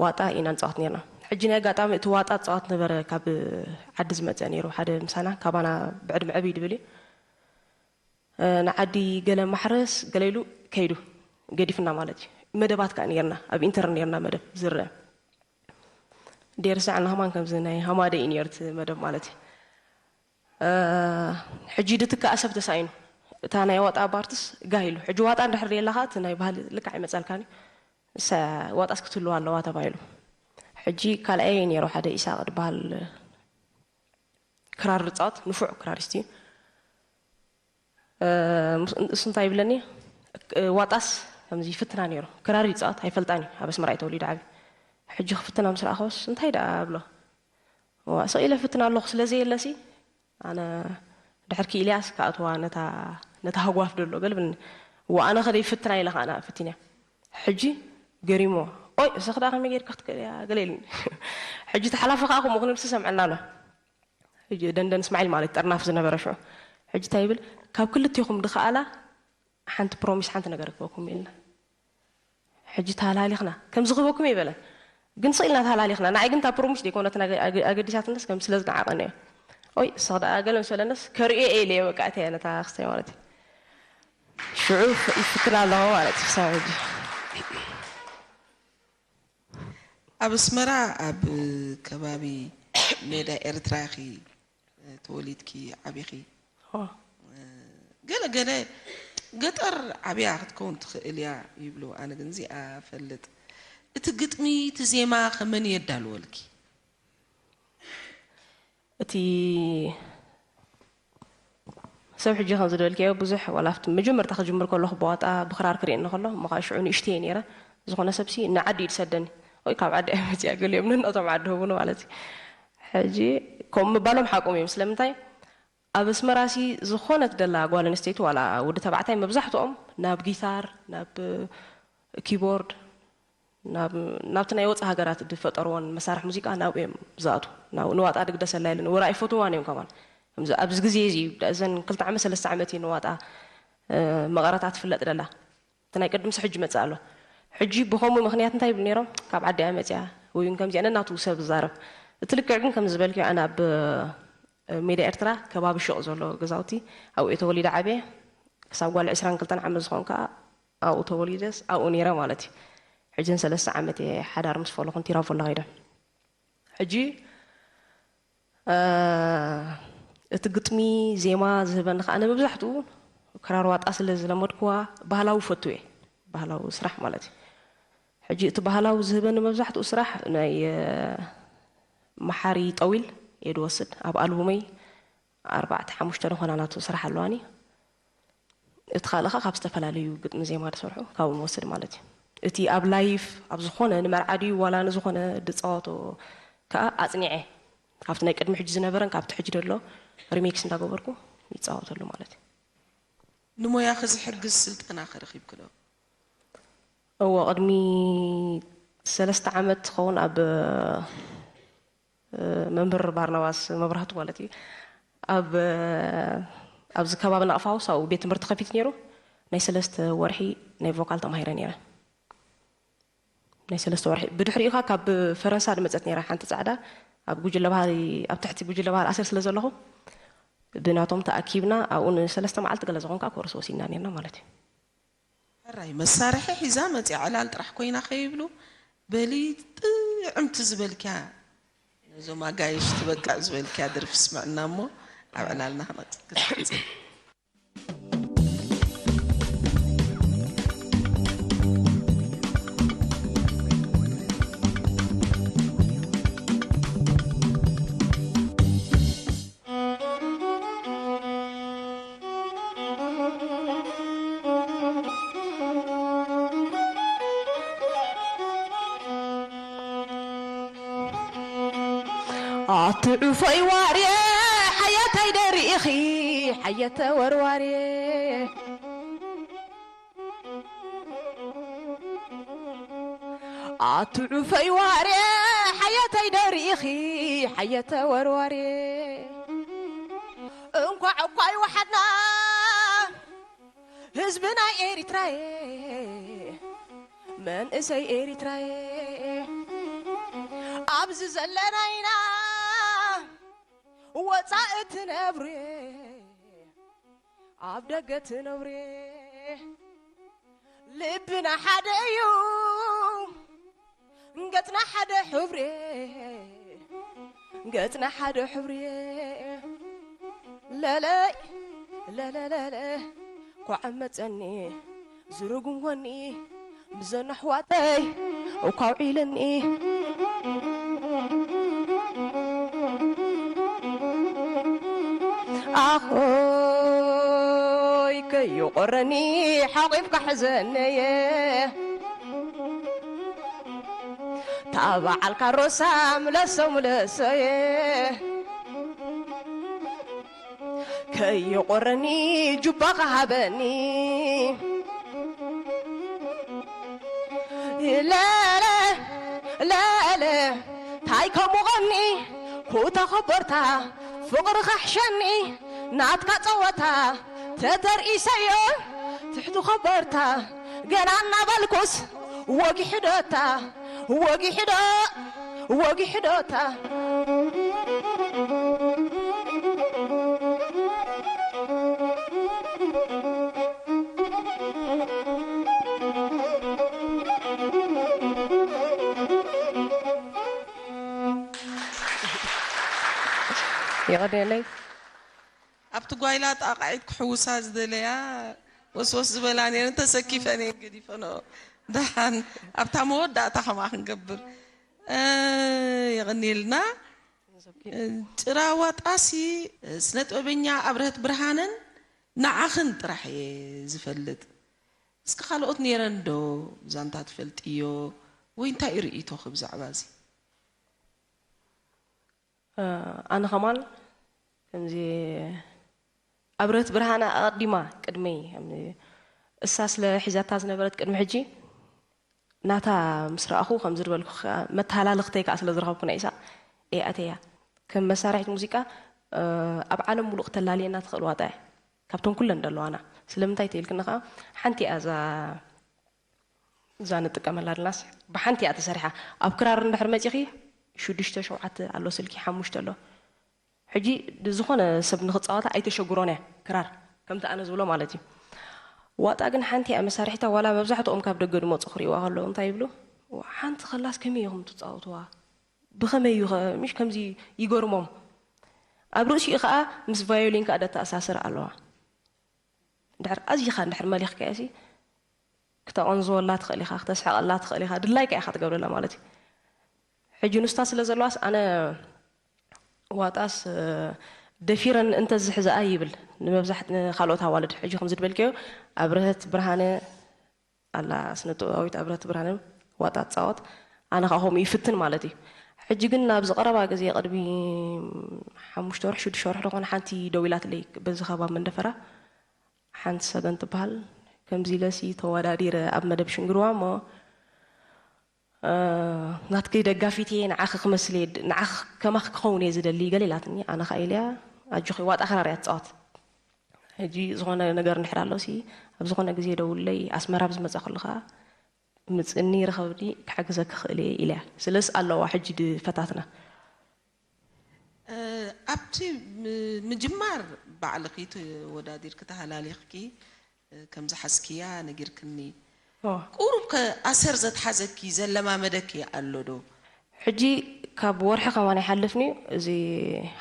ዋጣ ኢና ንፃወት ነርና። ሕጂ ናይ ኣጋጣሚ እቲ ዋጣ ዝፃወት ነበረ ካብ ዓዲ ዝመፀ ነይሩ ሓደ ምሳና ካባና ብዕድመ ዕብይ ድብል እዩ። ንዓዲ ገለ ማሕረስ ገለ ኢሉ ከይዱ ገዲፍና ማለት እዩ። መደባት ከዓ ነርና ኣብ ኢንተርን ነርና መደብ ዝረአ ደርሲ ዓና ከማን ከምዚ ናይ ሃማደ እዩ ነርት መደብ ማለት እዩ። ሕጂ ድትካእ ሰብ ተሳኢኑ እታ ናይ ዋጣ ባርትስ ጋህ ኢሉ ሕጂ ዋጣ እንድሕር የላኻ እቲ ናይ ባህሊ ልክዕ ይመፀልካኒ። እሳ ዋጣስ ክትህልዋ ኣለዋ ተባሂሉ። ሕጂ ካልኣየ ነይሩ ሓደ ኢሳቅ ዝበሃል ክራር ዝፃወት ንፉዕ ክራሪስት እዩ። እሱ እንታይ ይብለኒ ዋጣስ ከምዚ ይፍትና ነይሩ ክራር ይፃወት ኣይፈልጣን እዩ ኣብ ኣስመራ እዩ ተወሊዱ ዓብዩ። ሕጂ ክፍትና ምስ ረኣኸስ እንታይ ደኣ ብሎ ዋእ ስቕ ኢለ ፍትና ኣለኹ ስለ ዘየለሲ ኣነ ድሕርኪ ኢልያስ ክኣትዋ ነታ ነታ ሃጓፍ ደሎ ገለ ብልኒ። እዋ ኣነ ከደ ይፍትና ኢለ ከዓ ንኣ ፈቲንያ። ሕጂ ገሪሞ ኦይ እሰኺ ደኣ ከመይ ጌርኪ ክትክእልያ ገለ ኢልኒ። ሕጂ እቲ ሓላፊ ከዓ ከምኡ ክንብል ዝሰምዐና ኣሎ። ሕጂ ደንደን እስማዒል ማለት ጠርናፍ ዝነበረ ሽዑ ሕጂ እንታይ ይብል ካብ ክልቴኹም ድኸኣላ ሓንቲ ፕሮሚስ ሓንቲ ነገር ክበኩም ኢልና ሕጂ ተሃላሊኽና ከምዚ ክበኩም ይበለን ግን ስቕ ኢልና ተሃላሊኽና ንዓይ ግን እታ ፕሮሚስ ደይኮነትን ኣገዲሳትንስ ከም ስለ ዝነዓቐኒ እዮ ኦይ፣ ስቕ ደኣ ገለ ምስ በለንስ፣ ከርእዮ እየ ኢለ እየ በቃ እተያ ነታ ክስተይ ማለት እዩ። ሽዑ ፍ-፣ ይፍትና ኣለኹ ማለት እዩ ክሳብ ሕጂ። ኣብ ኣስመራ ኣብ ከባቢ ሜዳ ኤርትራ ኢኺ ተወሊድኪ ዓቢኺ። ኦ። ገለ ገለ ገጠር ዓብያ ክትከውን ትኽእል እያ ይብሉ። ኣነ ግን እዚኣ ፈልጥ። እቲ ግጥሚ፣ እቲ ዜማ ከመን የዳልወልኪ? እቲ ሰብ ሕጂ ከም ዝደልክዮ ብዙሕ፣ ዋላ ኣብቲ መጀመርታ ክጅምር ከለኹ ብዋጣ ብክራር ክርእየኒ ከሎ፣ እሞ ከዓ ሽዑ ንእሽተይ እየ ነይረ። ዝኾነ ሰብሲ ንዓዲ እዩ ዝሰደኒ። ወይ ካብ ዓዲ እያ መፅያ፣ ገሊኦም ነናቶም ዓዲ ህቡኒ ማለት እዩ። ሕጂ ከምኡ ምባሎም ሓቆም እዮም። ስለምንታይ? ኣብ ኣስመራሲ ዝኾነት ደላ ጓል ኣንስተይቲ ዋላ ወዲ ተባዕታይ መብዛሕትኦም ናብ ጊታር፣ ናብ ኪቦርድ፣ ናብ፣ ናብቲ ናይ ወፃእ ሃገራት ዝፈጠርዎን መሳርሒ ሙዚቃ ናብኡ እዮም ዝኣትዉ። ናብ፣ ንዋጣ ድግደሰላ ኢለን ወላ ኣይፈትዋን እዮም ከማን። ከምዚ ኣብዚ ግዜ እዚ እዘን ክልተ ዓመት ሰለስተ ዓመት እዩ ንዋጣ፣ እ፣ መቐረታ ትፍለጥ ደላ። እቲ ናይ ቅድምሲ ሕጂ መጽእ ኣሎ። ሕጂ ብኸምኡ ምኽንያት እንታይ ይብሉ ነይሮም? ካብ ዓዲ እያ መጽያ ወይ እውን ከምዚኣ ነናቱ ሰብ ዝዛረብ። እቲ ልክዕ ግን ከም ዝበልክዮ ኣነ ኣብ፣ እ፣ ሜዳ ኤርትራ ከባቢ ሹቕ ዘሎ ገዛውቲ ኣብኡ እየ ተወሊደ ዓብየ። ክሳብ ጓል ዕስራን ክልተን ዓመት ዝኾን ከኣ ኣብኡ ተወሊደስ ኣብኡ ነይረ ማለት እዩ። ሕጂ ንሰለስተ ዓመት እየ ሓዳር ምስ ፈለኹ ንቲራቮላ ከይደ። ሕጂ፣ እ፣ እቲ ግጥሚ፣ ዜማ ዝህበኒ ከኣ፣ ኣነ መብዛሕትኡ ክራር ዋጣ ስለ ዝለመድኩዋ፣ ባህላዊ ፈቱ እየ። ባህላዊ ስራሕ ማለት እዩ። ሕጂ እቲ ባህላዊ ዝህበኒ መብዛሕትኡ ስራሕ ናይ፣ እ፣ መሓሪ ጠዊል እየ ዝወስድ። ኣብ ኣልቡመይ ኣርባዕተ ሓሙሽተ ዝኾና ናቱ ስራሕ ኣለዋኒ። እቲ ካልእ ኸኣ ካብ ዝተፈላለዩ ግጥሚ ዜማ ዝሰርሑ ካብኡ ንወስድ ማለት እዩ። እቲ ኣብ ላይፍ፣ ኣብ ዝኾነ ንመርዓ ድዩ ዋላ ንዝኾነ ዝጻወቶ ከኣ ኣጽኒዐ። ካብቲ ናይ ቅድሚ ሕጂ ዝነበረን ካብቲ ሕጂ ዘሎ ሪሜክስ እንዳገበርኩ ይጻወተሉ ማለት እዩ። ንሞያኺ ዝሕግዝ ስልጠና ከ ረኺብኪ ዶ? እወ፣ ቅድሚ ሰለስተ ዓመት ትኸውን ኣብ፣ እ፣ መምህር ባርናባስ መብራህቱ ማለት እዩ። ኣብ፣ እ፣ ኣብዚ ከባቢ ናቕፋ ሃውስ ኣብኡ ቤት ትምህርቲ ከፊቱ ነይሩ። ናይ ሰለስተ ወርሒ ናይ ቮካል ተማሂረ ነይረ። ናይ ሰለስተ ወርሒ። ብድሕሪኡ ኸኣ ካብ ፈረንሳ ዝመጸት ነይራ ሓንቲ ጻዕዳ፣ ኣብ ጉጅለ ባህሊ፣ ኣብ ትሕቲ ጉጅለ ባህሊ ኣሰር ስለ ዘለኹ፣ ብናቶም ተኣኪብና ኣብኡ ንሰለስተ መዓልቲ ገለ ዝኾን ከኣ ኮርስ ወሲድና ነይርና ማለት እዩ። ሕራይ መሳርሒ ሒዛ መጺኣ ዕላል ጥራሕ ኮይና ከይብሉ፣ በሊ ጥዕምቲ ዝበልክያ፣ ነዞም ኣጋይሽ ትበቅዕ ዝበልክያ ደርፊ ስምዕና እሞ ኣብ ዕላልና ክነጽ-፣ ክትቅጽል። ኣትዑፈይ ዋርየ ሓየታይ ደሪኢኺ ሓየተ ወርዋርየ። ኣትዑፈይ ዋርየ ሓየተይ ደሪኢኺ ሓየተ ወርዋርየ። እንኳዕ እኳ ይወሓድና ህዝቢ ናይ ኤሪትራየ መንእሰይ ኤሪትራየ ኣብዚ ዘለና ኢና ወፃኢ ትነብሩ ኣብ ደገ ትነብሩ ልብና ሓደ እዩ ገፅና ሓደ ሕብሪ ገፅና ሓደ ሕብሪ ለለይ ለለለለ ኳዕ መፀኒ ዝርጉም ጎኒ ምዘን ኣሕዋተይ እኳ ውዒለኒ ኣኾይ ከይቆረኒ ሓቂፍካ ሕዘነየ ታበዓልካ ሮሳ ምለሶ ምለሶየ ከይቆረኒ ጁባኻ ሃበኒ ለለ ለለ ታይ ከምኡ ቐኒ ኩታ ኸበርታ ፍቕርኻ ሕሸኒ ናትካ ጸወታ ተተርኢሰዮ ትሕቲ ኸበርታ ገና እናበልኩስ ወጊሕዶታ ወጊሕዶ ወጊሕዶታ የቐንየለይ። ኣብቲ ጓይላ ጣቕዒት ክሕውሳ ዝደለያ ወስወስ ዝበላ ነይረን፣ ተሰኪፈን እየን ገዲፈንኦ። ደሓን ኣብታ መወዳእታ ከምኣ ክንገብር። እ፣ የቐንየልና። ጭራ ዋጣሲ ስነ ጥበበኛ ኣብርሀት ብርሃነን ንዓኽን ጥራሕ እየ ዝፈልጥ። እስኪ ካልኦት ነይረን ዶ ዛንታ ትፈልጥዮ ወይ እንታይ እዩ ርእይቶኺ ብዛዕባ እዚ? ኣነ ከማን ከምዚ ኣብረት ብርሃና ኣቐዲማ ቅድመይ እሳ ስለ ሒዛታ ዝነበረት ቅድሚ ሕጂ ናታ ምስ ረኣኹ ከምዚ ዝበልኩ መተሃላልኽተይ ከዓ ስለ ዝረኸብኩ ናይ ኢሳቅ እየ ኣተያ ከም መሳርሒት ሙዚቃ ኣብ ዓለም ሙሉእ ክተላልየና ትኽእል ዋጣ እያ ካብቶም ኩለን ዘለዋና ስለምንታይ ተይልክኒ ከዓ ሓንቲ እያ እዛ እዛ ንጥቀመላ ድናስ ብሓንቲ እያ ተሰሪሓ ኣብ ክራር እንድሕር መፂኺ ሽዱሽተ ሸውዓተ ኣሎ ስልኪ ሓሙሽተ ኣሎ ሕጂ ዝኾነ ሰብ ንክፃወታ ኣይተሸግሮን እያ ክራር ከምቲ ኣነ ዝብሎ ማለት እዩ ዋጣ ግን ሓንቲ እያ መሳርሒታ ዋላ መብዛሕትኦም ካብ ደገ ድመፁ ክሪእዋ ከለዉ እንታይ ይብሉ ሓንቲ ከላስ ከመይ ኢኹም ትፃወትዋ ብኸመይ እዩ ምሽ ከምዚ ይገርሞም ኣብ ርእሲኡ ከዓ ምስ ቫዮሊን ከዓ ደተኣሳስር ኣለዋ ድሕር ኣዚኻ እንድሕር መሊኽካዮ ሲ ክተቐንዝወላ ትኽእል ኢኻ ክተስሕቐላ ትኽእል ኢኻ ድላይካ ኢኻ ትገብረላ ማለት እዩ ሕጂ ንስታ ስለ ዘለዋስ ኣነ ዋጣስ ደፊረን እንተዝሕዝኣ ይብል ንመብዛሕት ንካልኦት ኣዋልድ ሕጂ ከም ዝድበልከዮ ኣብርሀት ብርሃነ ኣላ ስነ ጥበባዊት ኣብርሀት ብርሃነ ዋጣ ትፃወት ኣነ ከዓ ከምኡ ይፍትን ማለት እዩ ሕጂ ግን ናብዚ ቀረባ ግዜ ቅድሚ ሓሙሽተ ወርሒ ሽዱሽተ ወርሒ ዝኾነ ሓንቲ ደዊላትለይ በዚ ከባቢ መንደፈራ ሓንቲ ሰገን ትበሃል ከምዚ ኢለሲ ተወዳዲረ ኣብ መደብ ሽንግርዋ እሞ ናትኪ ደጋፊት እየ ንዓኺ ክመስል እየ ንዓኺ ከማኺ ክኸውን እየ ዝደሊ ገለ ኢላትኒ ኣነ ከዓ ኢለያ ኣጆኺ ዋጣ ክራር እያ ትፃወት ሕጂ ዝኾነ ነገር እንድሕር ኣሎ ሲ ኣብ ዝኾነ ግዜ ደውለይ ኣስመራ ብዝመፃ ከለኻ ምፅኒ ርኸብኒ ክሕግዘኪ ክእል እየ ኢለያ ስለስ ኣለዋ ሕጂ ድፈታትና ኣብቲ ምጅማር ባዕልኺ ተወዳዲርኪ ተሃላሊኽኪ ከም ዝሓዝክያ ነጊርክኒ። ቁሩብ ከ ኣሰር ዘትሓዘኪ ዘለማመደኪ ኣሎ ዶ? ሕጂ ካብ ወርሒ ከማን ይሓልፍኒ እዚ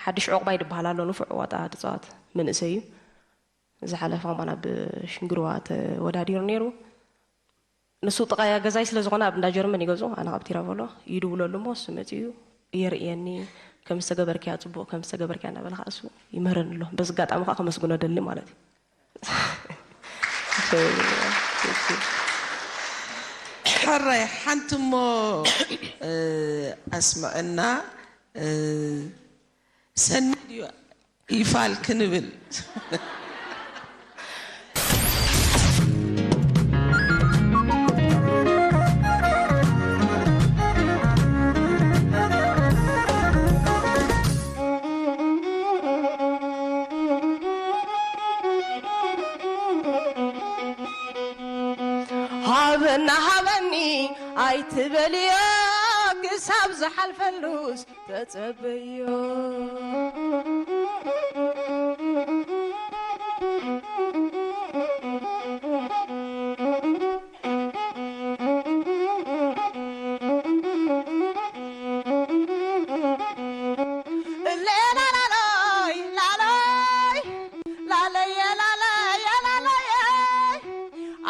ሓድሽ ዑቕባይ ድበሃል ኣሎ ንፉዕ ዋጣ ድፃወት መንእሰይ እዩ። ዝሓለፈ ከማን ኣብ ሽንግርዋ ተወዳዲሩ ነይሩ። ንሱ ጥቓያ ገዛይ ስለ ዝኾነ ኣብ እንዳ ጀርመን ይገዝኡ ኣነ ካብ ቲራቮሎ ይድውለሉ እሞ እሱ መፂኡ የርእየኒ ከም ዝተገበርክያ ፅቡቕ ከም ዝተገበርክያ እናበለ ከዓ እሱ ይምህረኒ ኣሎ በዚ ኣጋጣሚ ከዓ ከመስግኖ ደሊ ማለት እዩ ሕራይ ሓንቲ እሞ ኣስምዐና ሰኒ ድዩ ይፋል ክንብል ሃበና ሃበኒ ኣይትበልዮ ክሳብ ዝሓልፈሉስ ተጸበዮ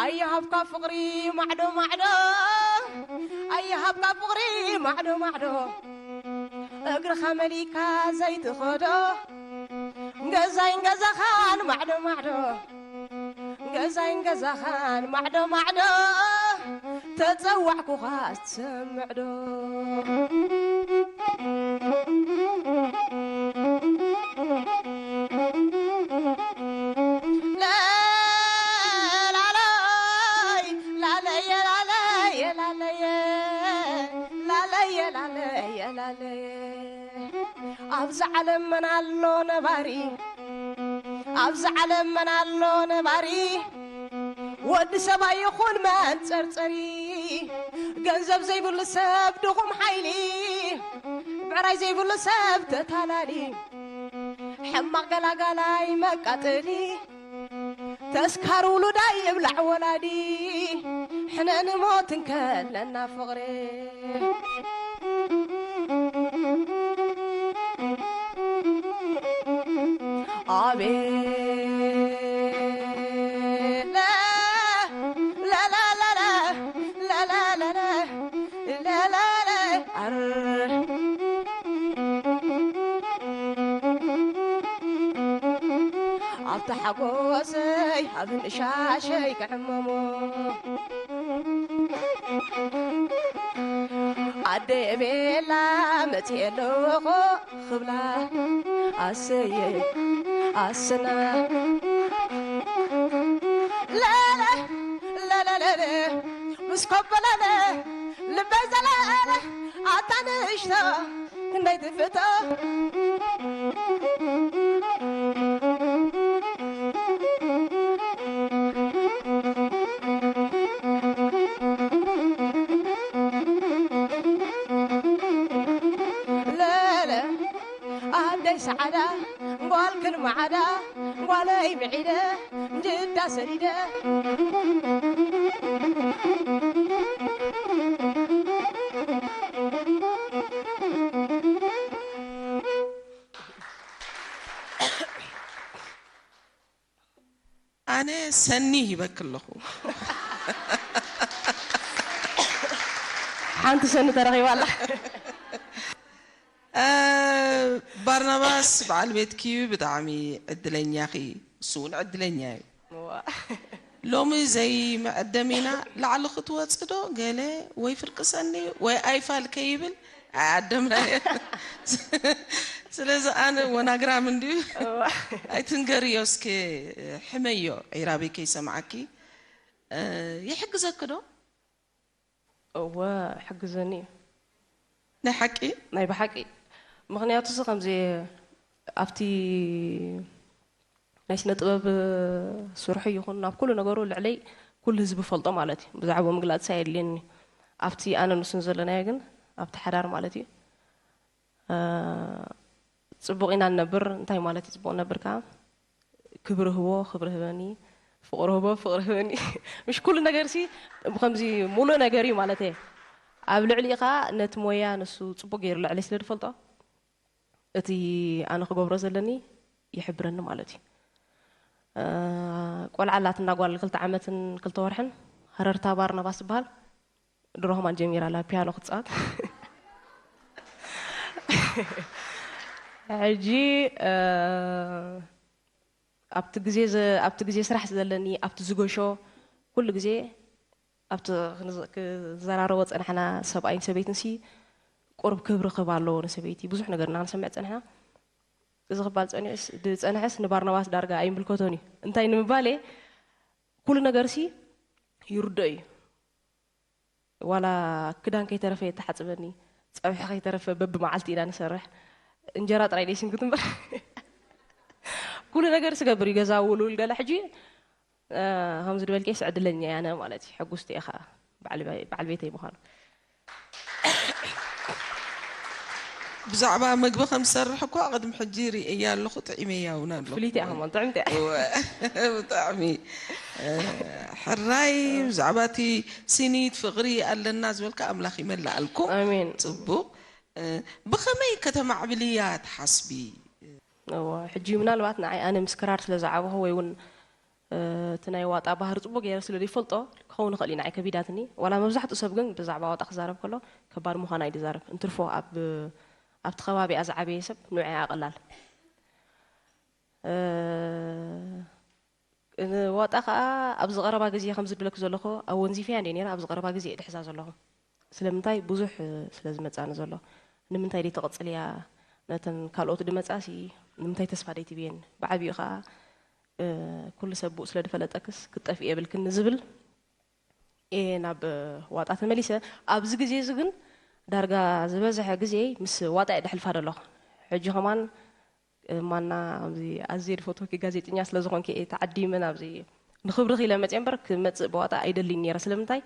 ኣየሃብካ ፍቕሪ ማዕዶ ማዕዶ ኣየሃብካ ፍቕሪ ማዕዶ ማዕዶ እግርኻ መሊካ ዘይትኸዶ ገዛይን ገዛኻን ማዕዶ ማዕዶ ገዛይን ገዛኻን ማዕዶ ማዕዶ ተጸዋዕኩኻ ትሰምዕ ዶ ላለይ ላለየ ላለየ ላለየ ላለየ ላለየ ላለየ ኣብዚ ዓለም መን ኣሎ ነባሪ ኣብዚ ዓለም መን ኣሎ ነባሪ ወዲ ሰብ ኣይኹን መንጸርጸሪ ገንዘብ ዘይብሉ ሰብ ድኹም ሓይሊ ብዕራይ ዘይብሉ ሰብ ተታላሊ ሕማቕ ገላጋላይ መቃጠሊ ተስካር ውሉዳይ ይብላዕ ወላዲ ሕነ ንሞት እንከለና ፍቕሪ ኣቤት ላላላላ ላላላላ ላላላ ኣር ኣብቲ ሓጎሰይ ኣብ ንሻሸይ ክዕመሞ ኣደ ቤላ መፅኤ ኣለኹ ክብላ ኣሰየ ኣሰና ለለ ለለለለ ምስ ኮበለለ ልበይ ዘለለ ኣታ ንእሽቶ ክንደይ ትፍቶ ለለ ኣደይ ሰዓዳ ጓልክን ማዓዳ ጓለይ ምዒደ ጅዳ ሰዲደ ኣነ ሰኒ ሂበኪ ኣለኹ። ሓንቲ ሰኒ ተረኺባ ኣላ። ባርናባስ በዓል ቤትኪ ብጣዕሚ ዕድለኛ ኺ፣ እሱ እውን ዕድለኛ እዩ። ሎሚ ዘይመዐደም ኢና ላዕሊ ክትወፂ ዶ ገለ ወይ ፍርቂ ሰኒ ወይ ኣይፋል ከይብል ኣይዓደምናዮ። ስለዚ ኣነ ወናግራም እንድዩ ኣይትንገርዮ እስኪ ሕመዮ ዒራበይ ከይሰምዓኪ ይሕግዘኪ ዶ? እወ ሕግዘኒ እዩ ናይ ሓቂ ናይ ብሓቂ ምክንያቱ ሲ ከምዚ ኣብቲ ናይ ስነ ጥበብ ስርሑ ይኹን ናብ ኩሉ ነገሩ ልዕለይ ኩሉ ህዝቢ ፈልጦ ማለት እዩ ብዛዕባኡ ምግላፅ ሳ የድልየኒ ኣብቲ ኣነ ንሱን ዘለናዮ ግን ኣብቲ ሓዳር ማለት እዩ ፅቡቕ ኢና ንነብር እንታይ ማለት እዩ ፅቡቕ ነብር ከዓ ክብሪ ህቦ ክብሪ ህበኒ ፍቕሪ ህቦ ፍቕሪ ህበኒ ምሽ ኩሉ ነገር ሲ ብከምዚ ሙሉእ ነገር እዩ ማለት እየ ኣብ ልዕሊ ከዓ ነቲ ሞያ ንሱ ፅቡቕ ገይሩ ልዕሊ ስለ ዝፈልጦ እቲ ኣነ ክገብሮ ዘለኒ ይሕብረኒ ማለት እዩ ቆልዓ ኣላትና ጓል ክልተ ዓመትን ክልተ ወርሕን ሃረርታ ባርናባስ ትበሃል ድሮ ከማን ጀሚራ ኣላ ፒያኖ ክትፃወት ሕጂ ኣብቲ ግዜ ኣብቲ ግዜ ስራሕ ዘለኒ ኣብቲ ዝገሾ ኩሉ ግዜ ኣብቲ ክዘራረቦ ፀናሕና ሰብኣይን ሰበይትን ሲ ቁርብ ክብሪ ክህብ ኣለዎ ንሰበይቲ ብዙሕ ነገር እና ክንሰምዕ ፀንሕና እዚ ክባል ዝፀንሐስ ንባርናባስ ዳርጋ ኣይምልከቶን እዩ እንታይ ንምባል ኩሉ ነገር ሲ ይርዶ እዩ ዋላ ክዳን ከይተረፈ የተሓፅበኒ ፀብሒ ከይተረፈ በብመዓልቲ ኢና ንሰርሕ እንጀራ ጥራይ ደይስንክት እምበር ኩሉ ነገር ስገብር እዩ ገዛ ውሉል ገለ ሕጂ ከምዚ ዝበልከ ስዕድለኛ ያነ ማለት እዩ ሕጉስቲ እየ ከዓ በዓል ቤተይ ምዃኑ ብዛዕባ መግቢ ከም ዝሰርሕ እኳ ቅድሚ ሕጂ ርእያ ኣለኹ ጥዒመያ እውን ኣለኹ ፍልይቲ ኣኸሞን ጥዕምቲ ብጣዕሚ ሕራይ ብዛዕባ እቲ ሲኒት ፍቕሪ ኣለና ዝበልካ ኣምላኽ ይመላኣልኩም ኣሜን ፅቡቕ ብኸመይ ከተማዕብልያ ትሓስቢ ሕጂ ምናልባት ንዓይ ኣነ ምስ ክራር ስለ ዝዓበኹ ወይ እውን እቲ ናይ ዋጣ ባህሪ ፅቡቅ ገይረ ስለ ዘይፈልጦ ክኸውን ይኽእል እዩ ንዓይ ከቢዳትኒ ዋላ መብዛሕትኡ ሰብ ግን ብዛዕባ ዋጣ ክዛረብ ከሎ ከባድ ምዃና እዩ ዝዛረብ እንትርፎ ኣብ ኣብቲ ከባቢኣ ዝዓበየ ሰብ ንዑ ኣቐላል ዋጣ ከዓ ኣብዚ ቀረባ ግዜ ከም ዝብለክ ዘለኹ ኣብ ወንዚፈያ እንደ ነራ ኣብዚ ቀረባ ግዜ እየ ድሕዛ ዘለኹ ስለምንታይ ብዙሕ ስለ ዝመፃኒ ዘሎ ንምንታይ ደይ ተቐፅልያ ነተን ካልኦት ድመፃሲ ንምንታይ ተስፋ ደይ ትብየን ብዓብኡ ከዓ ኩሉ ሰብ ብኡ ስለ ድፈለጠክስ ክትጠፍኢ የብልክን ንዝብል እየ ናብ ዋጣ ተመሊሰ ኣብዚ ግዜ እዚ ግን ዳርጋ ዝበዝሐ ግዜ ምስ ዋጣ እየ ደሕልፋ ደለኹ ሕጂ ከማን ማና ኣብዚ ኣዝየ ድፈትወኪ ጋዜጠኛ ስለ ዝኾንኪ እየ ተዓዲመ ናብዚ ንኽብርኺ ኢለ መፅየ እምበር ክመፅእ ብዋጣ ኣይደልይን ነይረ ስለምንታይ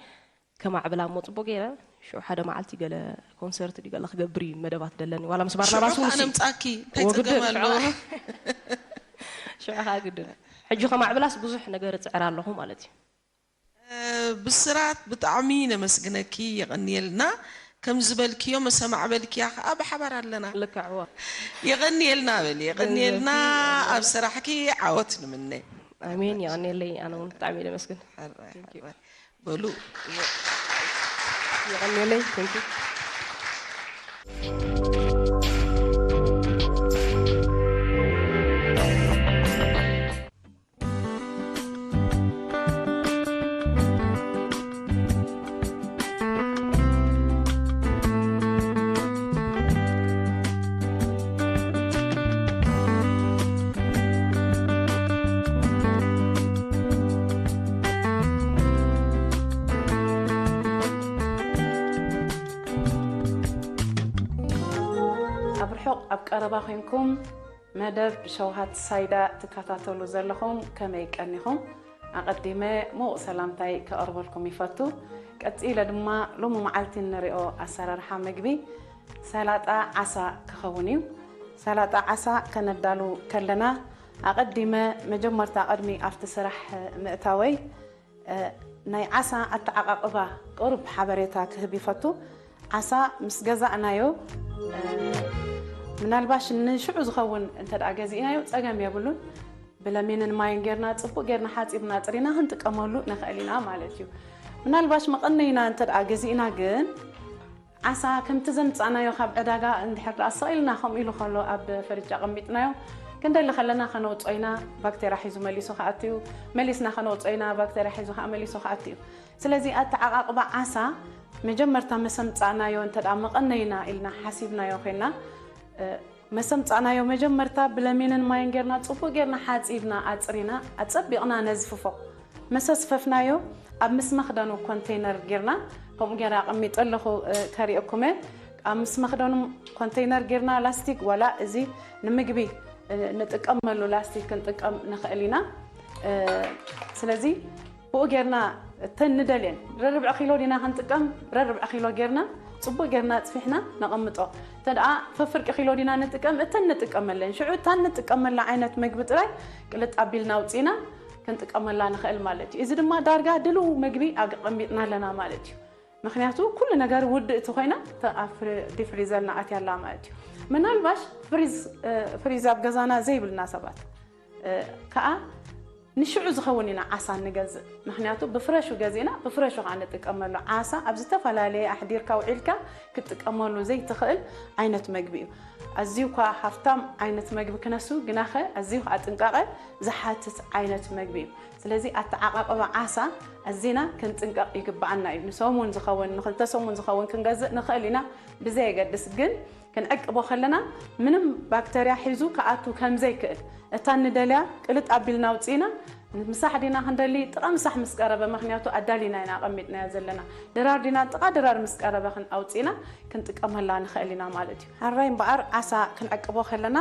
ከማዕብላ እሞ ፅቡቅ ገይረ ሽዑ ሓደ መዓልቲ ገለ ኮንሰርት ድዩ ገለ ክገብር እዩ መደባት ደለኒ ዋላ ምስ ባርናባስ እውን ኣነምፃኪ እንታይ ፀገም ኣለዎ ሽዑ ከዓ ግድን ሕጂ ከማዕብላስ ብዙሕ ነገር እፅዕር ኣለኹ ማለት እዩ ብስራት ብጣዕሚ ነመስግነኪ የቐንየልና ከም ዝበልክዮ መሰማዕ በልክያ ከዓ ብሓባር ኣለና። ልክዕዎ። የቐንየልና በል፣ የቐንየልና። ኣብ ስራሕኪ ዓወት ንምነ። ኣሜን። የቐንየለይ። ኣነ እውን ብጣዕሚ እየ ደመስግን። በሉ። የቐንየለይ። Thank you። ኣብ ርሑቕ ኣብ ቀረባ ኮንኩም መደብ ሸውሃት ሳይዳ ትከታተሉ ዘለኹም ከመይ ቀኒኹም? ኣቐዲመ ምዉቕ ሰላምታይ ከቕርበልኩም ይፈቱ። ቀጺለ ድማ ሎሚ መዓልቲ እንሪኦ ኣሰራርሓ ምግቢ ሰላጣ ዓሳ ክኸውን እዩ። ሰላጣ ዓሳ ከነዳሉ ከለና ኣቐዲመ መጀመርታ ቅድሚ ኣብቲ ስራሕ ምእታወይ ናይ ዓሳ ኣተዓቃቅባ ቅሩብ ሓበሬታ ክህብ ይፈቱ። ዓሳ ምስ ገዛእናዮ ምናልባሽ ንሽዑ ዝኸውን እንተ ደኣ ገዚእናዮ ጸገም የብሉን። ብለሚንን ማይን ጌርና ጽቡቅ ጌርና ሓጺብና ጽሪና ክንጥቀመሉ ንኽእል ኢና ማለት እዩ። ምናልባሽ መቐነይና እንተ ደኣ ገዚእና ግን ዓሳ ከምቲ ዘምጻእናዮ ካብ ዕዳጋ እንድሕር ደኣ ሰቒልና ከምኡ ኢሉ ከሎ ኣብ ፍርጅ ኣቐሚጥናዮ ክንደሊ ከለና ከነውጾ ኢና። ባክቴርያ ሒዙ መሊሱ ክኣቱ እዩ። መሊስና ከነውጾ ኢና፣ ባክቴርያ ሒዙ ከዓ መሊሱ ክኣቱ እዩ። ስለዚ ኣተዓቃቅባ ዓሳ መጀመርታ መሰምጻእናዮ እንተ ደኣ መቐነይና ኢልና ሓሲብናዮ ኮይና መሰምጻእናዮ መጀመርታ ብለሚንን ማይን ጌርና ጽቡቅ ጌርና ሓጺብና ኣጽሪና ኣጸቢቕና ነዝፍፎ። መሰስፈፍናዮ ኣብ ምስ መኽደኑ ኮንቴይነር ጌርና ከምኡ ጌራ ኣቐሚጠ ኣለኹ ከሪእኩመ። ኣብ ምስ መኽደኑ ኮንቴይነር ጌርና ላስቲክ ዋላ እዚ ንምግቢ ንጥቀመሉ ላስቲክ ክንጥቀም ንኽእል ኢና። ስለዚ ብኡ ጌርና እተን ንደልየን ረርብዒ ኪሎ ዲና ክንጥቀም ረርብዒ ኪሎ ጌርና ጽቡቅ ጌርና ጽፊሕና ነቐምጦ። እንተ ደኣ ፈፍርቂ ኪሎ ዲና ንጥቀም እተን ንጥቀመለን ሽዑ እታን ንጥቀመላ ዓይነት መግቢ ጥራይ ቅልጥ ኣቢልና ኣውጺእና ክንጥቀመላ ንኽእል ማለት እዩ። እዚ ድማ ዳርጋ ድልው መግቢ ኣቐሚጥና ኣለና ማለት እዩ። ምክንያቱ ኩሉ ነገር ውድእ እቲ ኮይና ኣብ ዲፍሪዘር ንኣትያ ኣላ ማለት እዩ። ምናልባሽ ፍሪዝ ኣብ ገዛና ዘይብልና ሰባት ከዓ ንሽዑ ዝኸውን ኢና ዓሳ ንገዝእ። ምክንያቱ ብፍረሹ ገዚእና ብፍረሹ ከዓ ንጥቀመሉ። ዓሳ ኣብ ዝተፈላለየ ኣሕዲርካ ውዒልካ ክትጥቀመሉ ዘይትኽእል ዓይነት መግቢ እዩ። ኣዝዩ እኳ ሃፍታም ዓይነት መግቢ ክነሱ ግናኸ ኣዝዩ ከዓ ጥንቃቐ ዝሓትት ዓይነት መግቢ እዩ። ስለዚ ኣተዓቃቅባ ዓሳ ኣዚና ክንጥንቀቕ ይግብኣና እዩ። ንሰሙን ዝኸውን ንክልተ ሰሙን ዝኸውን ክንገዝእ ንኽእል ኢና ብዘየገድስ ግን ክንዕቅቦ ከለና ምንም ባክተርያ ሒዙ ክኣቱ ከምዘይክእል እታ ንደልያ ቅልጥ ኣቢልና ኣውፂእና ምሳሕ ዲና ክንደሊ ጥቓ ምሳሕ ምስ ቀረበ ምክንያቱ ኣዳሊና ኢና ኣቐሚጥናዮ ዘለና ድራር ዲና ጥቓ ድራር ምስ ቀረበ ኣውፂእና ክንጥቀመላ ንኽእል ኢና ማለት እዩ። ሓራይ እምበኣር ዓሳ ክንዕቅቦ ከለና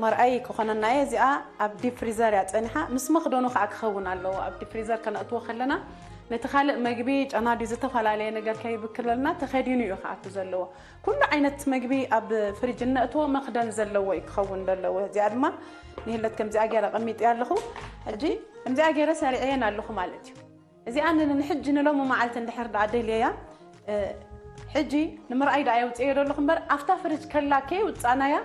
መርኣይ ክኾነና እየ። እዚኣ ኣብ ዲፕ ፍሪዘር እያ ፀኒሓ ምስ መኽደኑ ከዓ ክኸውን ኣለዎ። ኣብ ዲፕ ፍሪዘር ከነእትዎ ከለና ነቲ ካልእ መግቢ ጨና ድዩ ዝተፈላለየ ነገር ከይብክለልና ተኸዲኑ እዩ ክኣቱ ዘለዎ። ኩሉ ዓይነት መግቢ ኣብ ፍሪጅ እነእትዎ መኽደን ዘለዎ እዩ ክኸውን ዘለዎ። እዚኣ ድማ ንህለት ከምዚኣ ገይረ ኣቐሚጥያ ኣለኹ። ሕጂ ከምዚኣ ገይረ ሰሪዐየን ኣለኹ ማለት እዩ። እዚኣ ንሕጂ ንሎሚ መዓልቲ እንድሕር ደኣ ደልየያ ሕጂ ንምርኣይ ደኣ የውፅኤ ዘለኹ እምበር ኣብታ ፍሪጅ ከላ ከይውፃእናያ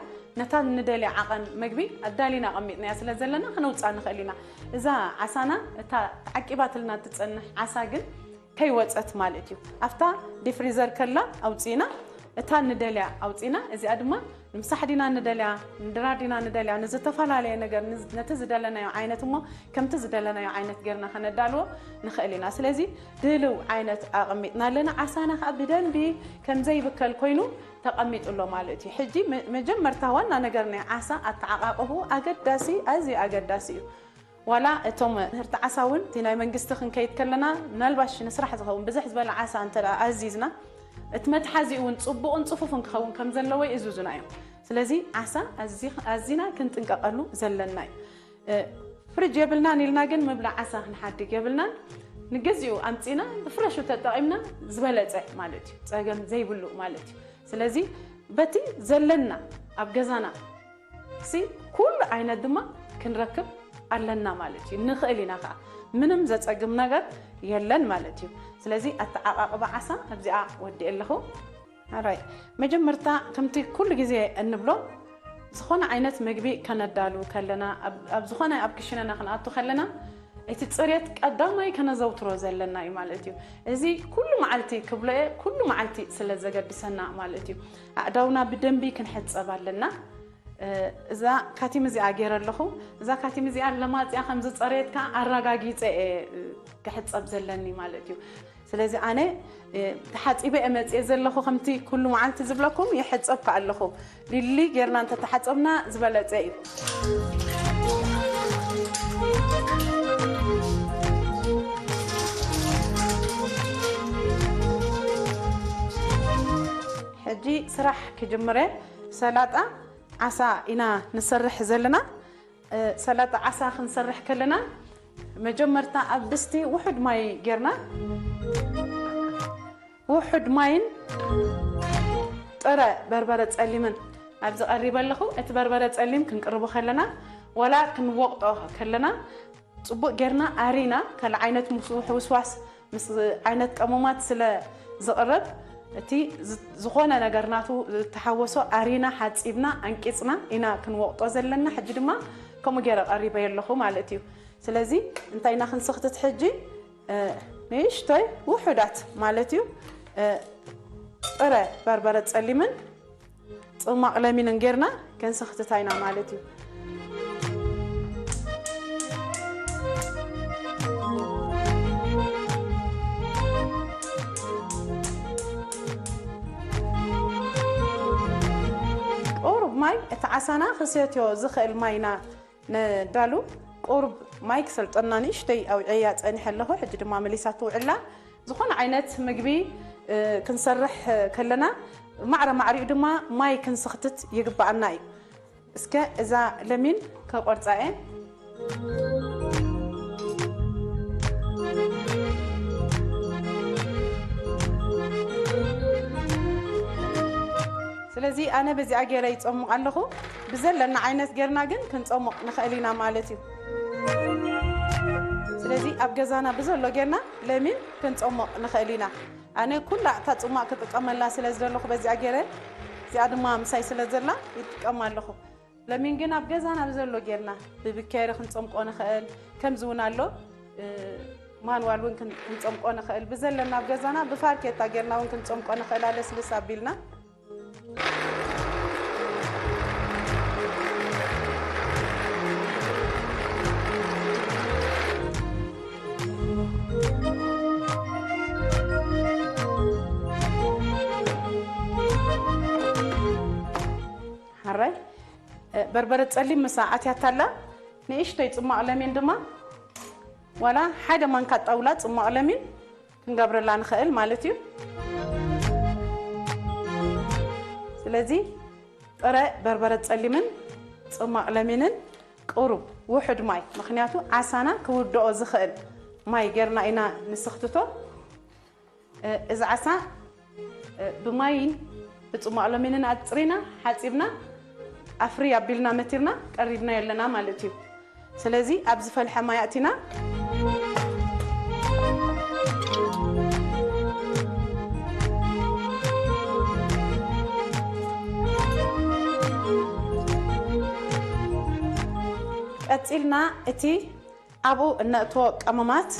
ነታ ንደልያ ዓቐን መግቢ ኣዳሊና ኣቐሚጥናያ ስለ ዘለና ከነውፅኣ ንኽእል ኢና። እዛ ዓሳና እታ ተዓቂባትልና ትፀንሕ ዓሳ ግን ከይወፀት ማለት እዩ። ኣብታ ዲፍሪዘር ከላ ኣውፂእና እታ ንደልያ ኣውፂእና እዚኣ ድማ ንምሳሕ ዲና ንደልያ ንድራር ዲና ንደልያ ንዝተፈላለየ ነገር ነቲ ዝደለናዮ ዓይነት እሞ ከምቲ ዝደለናዮ ዓይነት ጌርና ከነዳልዎ ንኽእል ኢና። ስለዚ ድልው ዓይነት ኣቐሚጥና ኣለና። ዓሳና ከዓ ብደንቢ ከምዘይብከል ኮይኑ ተቐሚጡ ኣሎ ማለት እዩ። ሕጂ መጀመርታ ዋና ነገር ናይ ዓሳ ኣተዓቃቕቡ ኣገዳሲ ኣዝዩ ኣገዳሲ እዩ። ዋላ እቶም ምህርቲ ዓሳ እውን እቲ ናይ መንግስቲ ክንከይድ ከለና ምናልባሽ ንስራሕ ዝኸውን ብዝሕ ዝበለ ዓሳ እንተ ኣዚዝና እቲ መትሓዚ እውን ፅቡቕን ፅፉፍን ክኸውን ከም ዘለዎ ይእዝዙና እዮም። ስለዚ ዓሳ ኣዚና ክንጥንቀቐሉ ዘለና እዩ። ፍርጅ የብልናን ኢልና ግን ምብላ ዓሳ ክንሓድግ የብልናን። ንግዚኡ ኣምፂና ብፍረሹ ተጠቒምና ዝበለፀ ማለት እዩ። ፀገም ዘይብሉ ማለት እዩ። ስለዚ በቲ ዘለና ኣብ ገዛና ሲ ኩሉ ዓይነት ድማ ክንረክብ ኣለና ማለት እዩ። ንኽእል ኢና ከዓ ምንም ዘፀግም ነገር የለን ማለት እዩ። ስለዚ ኣተዓቃቅባ ዓሳ ኣብዚኣ ወዲእ ኣለኹ። ኣራይ፣ መጀመርታ ከምቲ ኩሉ ግዜ እንብሎ፣ ዝኾነ ዓይነት ምግቢ ከነዳሉ ከለና፣ ኣብ፣ ኣብ ዝኾነ ኣብ ክሽነና ክንኣቱ ከለና፣ እቲ ጽሬት ቀዳማይ ከነዘውትሮ ዘለና እዩ ማለት እዩ። እዚ ኩሉ መዓልቲ ክብሎ እየ፣ ኩሉ መዓልቲ ስለ ዘገድሰና ማለት እዩ። ኣእዳውና ብደንቢ ክንሕጸብ ኣለና። እ፣ እዛ ካቲም እዚኣ ገይረ ኣለኹ። እዛ ካቲም እዚኣ ለማጽያ ከም ዝጸረየት ከኣ ኣረጋጊጸ እየ፣ እ፣ ክሕጸብ ዘለኒ ማለት እዩ። ስለዚ ኣነ፣ እ፣ ተሓጺበ እየ መጽየ ዘለኹ፣ ከምቲ ኩሉ መዓልቲ ዝብለኩም ይሕጸብ ከኣ ኣለኹ። ሊሊ ጌርና እንተተሓጸብና ዝበለጸ እዩ። ሕጂ ስራሕ ክጅምረ፣ ሰላጣ ዓሳ ኢና ንሰርሕ ዘለና። እ፣ ሰላጣ ዓሳ ክንሰርሕ ከለና፣ መጀመርታ ኣብ ድስቲ ውሑድ ማይ ጌርና፣ ውሑድ ማይን ጥረ በርበረ ጸሊምን ኣብዚ ቀሪበ ኣለኹ። እቲ በርበረ ጸሊም ክንቅርቦ ከለና፣ ዋላ ክንወቕጦ ከለና፣ ጽቡቕ ጌርና ኣሪና፣ ካልእ ዓይነት ምስ ውሕውስዋስ ምስ ዓይነት ቀመማት ስለ ዝቕረብ፣ እቲ ዝ-፣ ዝኾነ ነገር ናቱ ዝተሓወሶ ኣሪና፣ ሓጺብና፣ ኣንቂጽና ኢና ክንወቕጦ ዘለና። ሕጂ ድማ ከምኡ ገይረ ቀሪበዮ ኣለኹ ማለት እዩ። ስለዚ እንታይ ኢና ክንስኽትት ሕጂ? እ፣ ንእሽቶይ ውሑዳት ማለት እዩ። እ፣ ጥረ በርበረ ጸሊምን ጽማቕ ለሚንን ጌርና ክንስኽትታ ኢና ማለት እዩ። ቁሩብ ማይ፣ እቲ ዓሳና ክሰትዮ ዝኽእል ማይ ኢና ነዳሉ። ቁሩብ ማይ ክሰልጠና ንእሽተይ ኣውዕያ ጸኒሐ ኣለኹ። ሕጂ ድማ መሊሳ ትውዕላ። ዝኾነ ዓይነት ምግቢ፣ እ፣ ክንሰርሕ ከለና፣ ማዕረ ማዕሪኡ ድማ ማይ ክንስኽትት ይግብኣና እዩ። እስከ እዛ ለሚን ከቆርጻ እየ። ስለዚ ኣነ በዚኣ ገይረ ይጸሙቕ ኣለኹ። ብዘለና ዓይነት ጌርና ግን ክንጸሙቕ ንኽእል ኢና ማለት እዩ። ስለዚ ኣብ ገዛና ብዘሎ ጌርና ለሚን ክንጸሙቕ ንኽእል ኢና። ኣነ ኩላ እታ ጽማቕ ክጥቀመላ ስለ ዝደለኹ በዚኣ ገይረ፣ እዚኣ ድማ ምሳይ ስለ ዘላ ይጥቀም ኣለኹ። ለሚን ግን ኣብ ገዛና ብዘሎ ጌርና ብብኬሪ ክንጸምቆ ንኽእል፣ ከምዚ እውን ኣሎ፣ እ፣ ማንዋል እውን ክን-፣ ክንጸምቆ ንኽእል። ብዘለና ኣብ ገዛና ብፋርኬታ ጌርና እውን ክንጸምቆ ንኽእል፣ ኣለስልስ ኣቢልና። ሓራይ፣ እ፣ በርበረ ጸሊም ምሳ ኣትያታ ኣላ። ንእሽቶይ ጽማቕ ለሚን ድማ ዋላ ሓደ ማንካ ጣውላ ጽማቕ ለሚን ክንገብረላ ንኽእል ማለት እዩ። ስለዚ ጥረ በርበረ ጸሊምን ጽማቕ ለሚንን ቁሩብ ውሑድ ማይ፣ ምኽንያቱ ዓሳና ክውድኦ ዝኽእል ማይ ጌርና ኢና ንስኽትቶ። እ፣ እዚ ዓሳ፣ እ፣ ብማይን ብጽማቕ ለሚንን ኣጽሪና፣ ሓጺብና፣ ኣፍሪ ኣቢልና መቲርና ቀሪብናዮ ኣለና ማለት እዩ። ስለዚ ኣብ ዝፈልሐ ማይ ኣእቲና ቀጺልና እቲ ኣብኡ እነእትዎ ቀመማት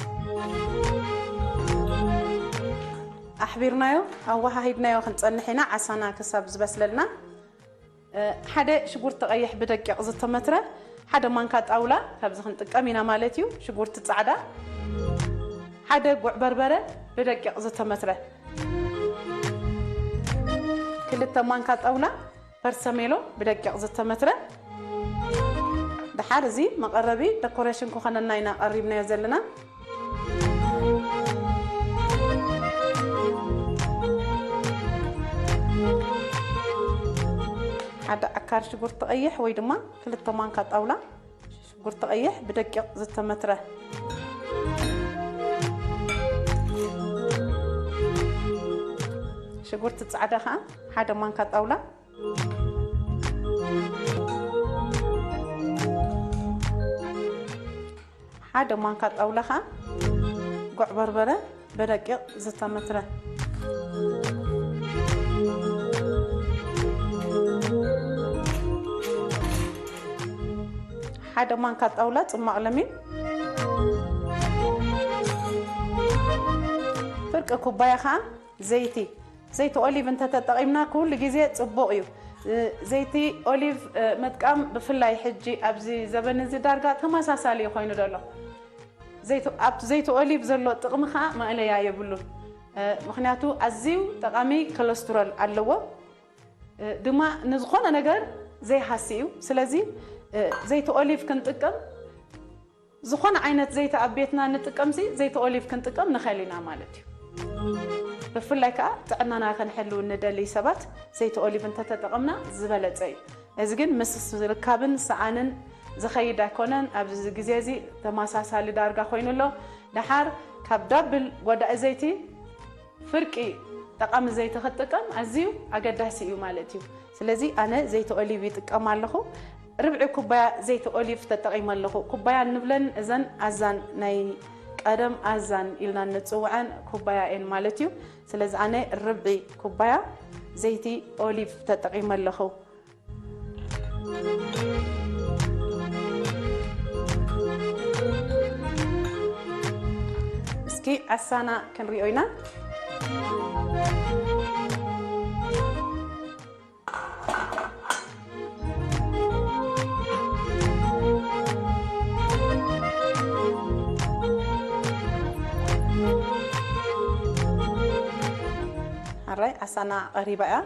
ኣሕቢርናዮ፣ ኣወሃሂድናዮ ክንጸንሕ ኢና፣ ዓሳና ክሳብ ዝበስለልና። እ፣ ሓደ ሽጉርቲ ቀይሕ ብደቂቕ ዝተመትረ፣ ሓደ ማንካ ጣውላ ካብዚ ክንጥቀም ኢና ማለት እዩ። ሽጉርቲ ጻዕዳ፣ ሓደ ጉዕ በርበረ ብደቂቕ ዝተመትረ፣ ክልተ ማንካ ጣውላ ፐርሰሜሎ ብደቂቕ ዝተመትረ። ደሓር እዚ መቐረቢ ደኮሬሽን ክኾነና ኢና ቀሪብናዮ ዘለና። ሓደ ዓካር ሽጉርቲ ቀይሕ ወይ ድማ ክልተ ማንካ ጣውላ ሽጉርቲ ቀይሕ ብደቂቕ ዝተመትረ። ሽጉርቲ ጻዕዳ ኸዓ ሓደ ማንካ ጣውላ። ሓደ ማንካ ጣውላ ኸዓ ጉዕ በርበረ ብደቂቕ ዝተመትረ። ሓደ ማንካ ጣውላ ጽማቕ ለሚን፣ ፍርቂ ኩባያ ኸኣ ዘይቲ። ዘይቲ ኦሊቭ እንተተጠቒምና ኩሉ ግዜ ጽቡቕ እዩ። እ፣ ዘይቲ ኦሊቭ፣ እ፣ ምጥቃም ብፍላይ ሕጂ ኣብዚ ዘበን እዚ ዳርጋ ተመሳሳሊ እዩ ኮይኑ ዘሎ። ዘይቲ፣ ኣብ ዘይቲ ኦሊቭ ዘሎ ጥቕሚ ኸኣ ማእለያ የብሉን። እ፣ ምኽንያቱ ኣዝዩ ጠቓሚ ኮለስትሮል ኣለዎ። እ፣ ድማ ንዝኾነ ነገር ዘይሃሲ እዩ። ስለዚ፣ እ፣ ዘይቲ ኦሊቭ ክንጥቀም፣ ዝኾነ ዓይነት ዘይቲ ኣብ ቤትና ንጥቀምሲ፣ ዘይቲ ኦሊቭ ክንጥቀም ንኽእል ኢና ማለት እዩ። ብፍላይ ከኣ ጥዕናና ክንሕልው እንደሊ ሰባት ዘይቲ ኦሊቭ እንተተጠቐምና ዝበለጸ እዩ። እዚ ግን ምስ ርካብን ሰኣንን ዝኸይድ ኣይኮነን። ኣብዚ ግዜ እዚ ተመሳሳሊ ዳርጋ ኮይኑ ኣሎ። ደሓር ካብ ዳብል ጎዳኢ ዘይቲ ፍርቂ ጠቓሚ ዘይቲ ክትጥቀም ኣዝዩ ኣገዳሲ እዩ ማለት እዩ። ስለዚ ኣነ ዘይቲ ኦሊቭ ይጥቀም ኣለኹ። ርብዒ ኩባያ ዘይቲ ኦሊቭ ተጠቒመ ኣለኹ። ኩባያ እንብለን እዘን ኣዛን ናይ ቀደም ኣዛን ኢልና እንጽውዐን ኩባያ እየን ማለት እዩ። ስለዚ ኣነ ርብዒ ኩባያ ዘይቲ ኦሊቭ ተጠቒመ ኣለኹ። እስኪ ዓሳና ክንሪኦ ኢና። ኣራይ ዓሳና ቀሪባ እያ።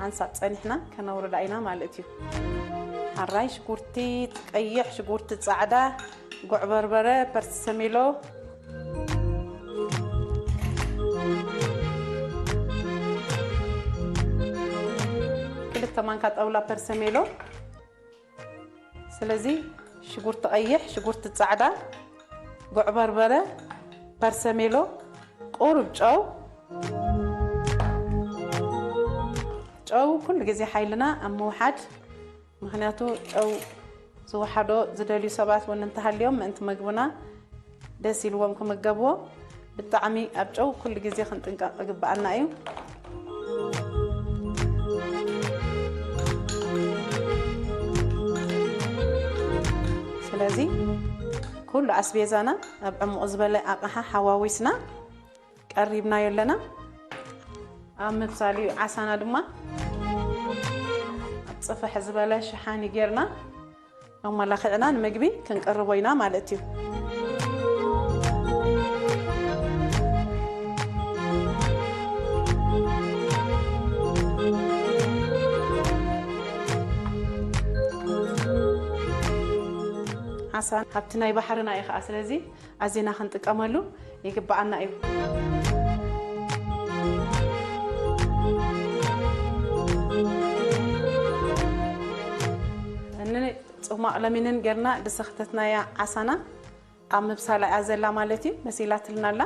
ሓንሳብ ጸኒሕና ከነውርዳ ኢና ማለት እዩ። ኣራይ ሽጉርቲ ቀይሕ፣ ሽጉርቲ ጻዕዳ፣ ጉዕ በርበረ፣ ፐርሰሚሎ፣ ክልተ ማንካ ጣውላ ፐርሰሚሎ። ስለዚ ሽጉርቲ ቀይሕ፣ ሽጉርቲ ጻዕዳ፣ ጉዕ በርበረ፣ ፐርሰሜሎ፣ ቁሩብ ጨው። ጨው ኩሉ ግዜ ሓይልና ኣብ ምውሓድ፣ ምኽንያቱ ጨው ዝወሓዶ ዝደልዩ ሰባት እውን እንተሃልዮም ምእንቲ መግብና ደስ ኢልዎም ክምገብዎ ብጣዕሚ ኣብ ጨው ኩሉ ግዜ ክንጥንቀቕ ይግብኣና እዩ። ስለዚ ኩሉ ኣስቤዛና ኣብ ዕሙቕ ዝበለ ኣቕሓ ሓዋዊስና ቀሪብናዮ ኣለና። ኣብ ምብሳል እዩ ዓሳና ድማ ኣብ ጽፍሕ ዝበለ ሸሓኒ ጌርና ኣመላኺዕና ንምግቢ ክንቅርቦ ኢና ማለት እዩ። ዓሳ ሃብቲ ናይ ባሕርና እዩ ኸዓ፣ ስለዚ ኣዚና ክንጥቀመሉ ይግብኣና እዩ። እኒ ጽማቕ ለሚንን ጌርና ዝሰኽተትናያ ዓሳና ኣብ ምብሳላ እያ ዘላ ማለት እዩ። በሲላትልና ኣላ።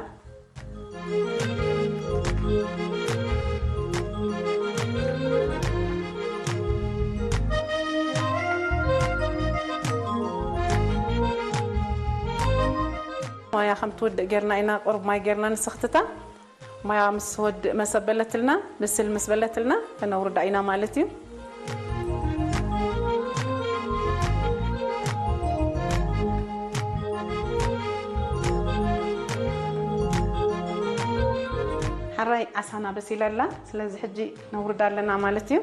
ማያ ከም ትወድእ ጌርና ኢና ቁሩብ ማይ ጌርና ንሰኽትታ። ማያ ምስ ወድእ መሰበለትልና፣ ብስል ምስ በለትልና ከነውርዳ ኢና ማለት እዩ። ሕራይ ዓሳና በሲላ ኣላ። ስለዚ ሕጂ ነውርዳ ኣለና ማለት እዩ።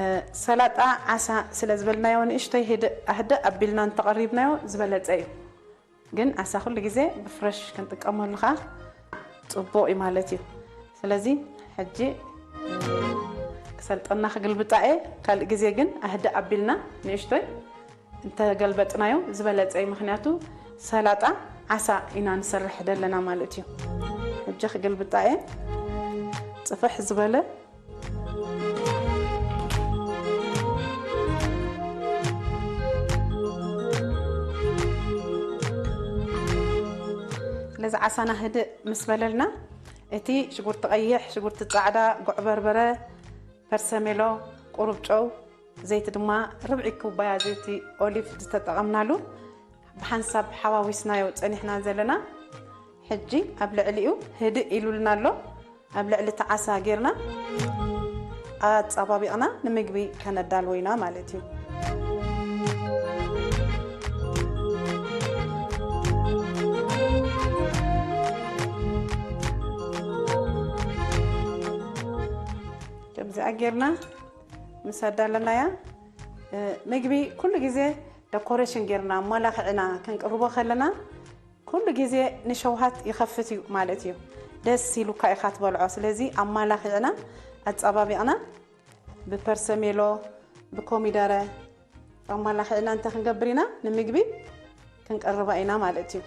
እ፣ ሰላጣ ዓሳ ስለ ዝበልናዮ ንእሽተይ ህድእ ኣህድእ ኣቢልና እንተቐሪብናዮ ዝበለጸ እዩ። ግን ዓሳ ኩሉ ግዜ ብፍረሽ ክንጥቀመሉ ኸዓ ጽቡቕ እዩ ማለት እዩ። ስለዚ ሕጂ ክሰልጠና ክግልብጣ እየ። ካልእ ግዜ ግን ኣህድእ ኣቢልና ንእሽቶይ እንተገልበጥናዮ ዝበለጸ እዩ። ምኽንያቱ ሰላጣ ዓሳ ኢና ንሰርሕ ደለና ማለት እዩ። ሕጂ ክግልብጣ እየ። ጽፍሕ ዝበለ ስለዚ ዓሳና ህድእ ምስ በለልና፣ እቲ ሽጉርቲ ቀይሕ፣ ሽጉርቲ ጻዕዳ፣ ጉዕ በርበረ፣ ፐርሰሜሎ፣ ቁሩብ ጨው፣ ዘይቲ ድማ ርብዒ ኩባያ ዘይቲ ኦሊቭ ዝተጠቐምናሉ ብሓንሳብ ሓዋዊስናዮ ጸኒሕና ዘለና። ሕጂ ኣብ ልዕሊኡ ህድእ ኢሉልና ኣሎ። ኣብ ልዕሊ እቲ ዓሳ ጌርና ኣጻባቢቕና ንምግቢ ከነዳልዎ ኢና ማለት እዩ። ከምዚኣ ጌርና ምስ ኣዳለናያ፣ እ፣ ምግቢ ኩሉ ግዜ ደኮሬሽን ጌርና፣ ኣማላኽዕና ክንቅርቦ ከለና፣ ኩሉ ግዜ ንሸውሃት ይኸፍት እዩ ማለት እዩ። ደስ ኢሉካ ኢኻ ትበልዖ። ስለዚ ኣማላኺዕና፣ ኣጻባቢቕና፣ ብፐርሰሜሎ፣ ብኮሚደረ ኣማላኺዕና እንተ ክንገብር ኢና፣ ንምግቢ ክንቀርባ ኢና ማለት እዩ።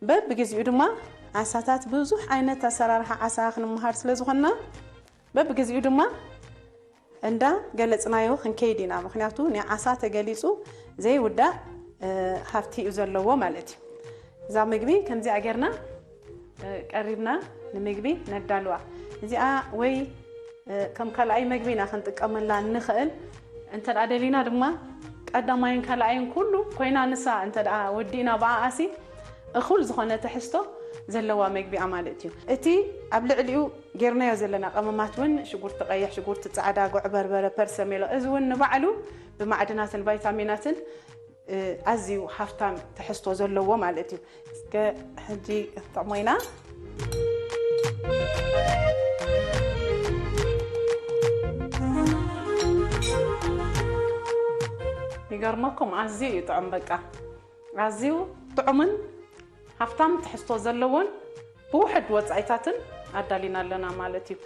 በብግዜኡ ድማ ዓሳታት፣ ብዙሕ ዓይነት ኣሰራርሓ ዓሳ ክንመሃር ስለ ዝኾንና፣ በብግዜኡ ድማ እንዳ ገለጽናዮ ክንከይድ ኢና። ምኽንያቱ ናይ ዓሳ ተገሊጹ ዘይውዳእ፣ እ፣ ሃብቲ እዩ ዘለዎ ማለት እዩ። እዛ ምግቢ ከምዚኣ ጌርና፣ እ፣ ቀሪብና ንምግቢ ነዳልዋ። እዚኣ ወይ፣ እ፣ ከም ካልኣይ መግቢ ኢና ክንጥቀመላ ንኽእል። እንተ ደኣ ደሊና ድማ ቀዳማይን ካልኣይን ኩሉ ኮይና ንሳ እንተ ደኣ ወዲእና ብኣኣሲ እኹል ዝኾነ ትሕዝቶ ዘለዋ መግቢ እያ ማለት እዩ። እቲ ኣብ ልዕሊኡ ጌርናዮ ዘለና ቀመማት እውን ሽጉርቲ ቀይሕ፣ ሽጉርቲ ጻዕዳ፣ ጉዕ በርበረ፣ ፐርሰሜሎ፣ እዚ እውን ንባዕሉ ብማዕድናትን ቫይታሚናትን፣ እ፣ ኣዝዩ ሃፍታም ትሕዝቶ ዘለዎ ማለት እዩ። እስከ ሕጂ ክንጥዕሞ ኢና። ይገርመኩም፣ ኣዝዩ እዩ ጥዑም። በቃ ኣዝዩ ጥዑምን ሃፍታም ትሕዝቶ ዘለዎን ብውሕድ ወጻኢታትን ኣዳሊና ኣለና ማለት እዩ።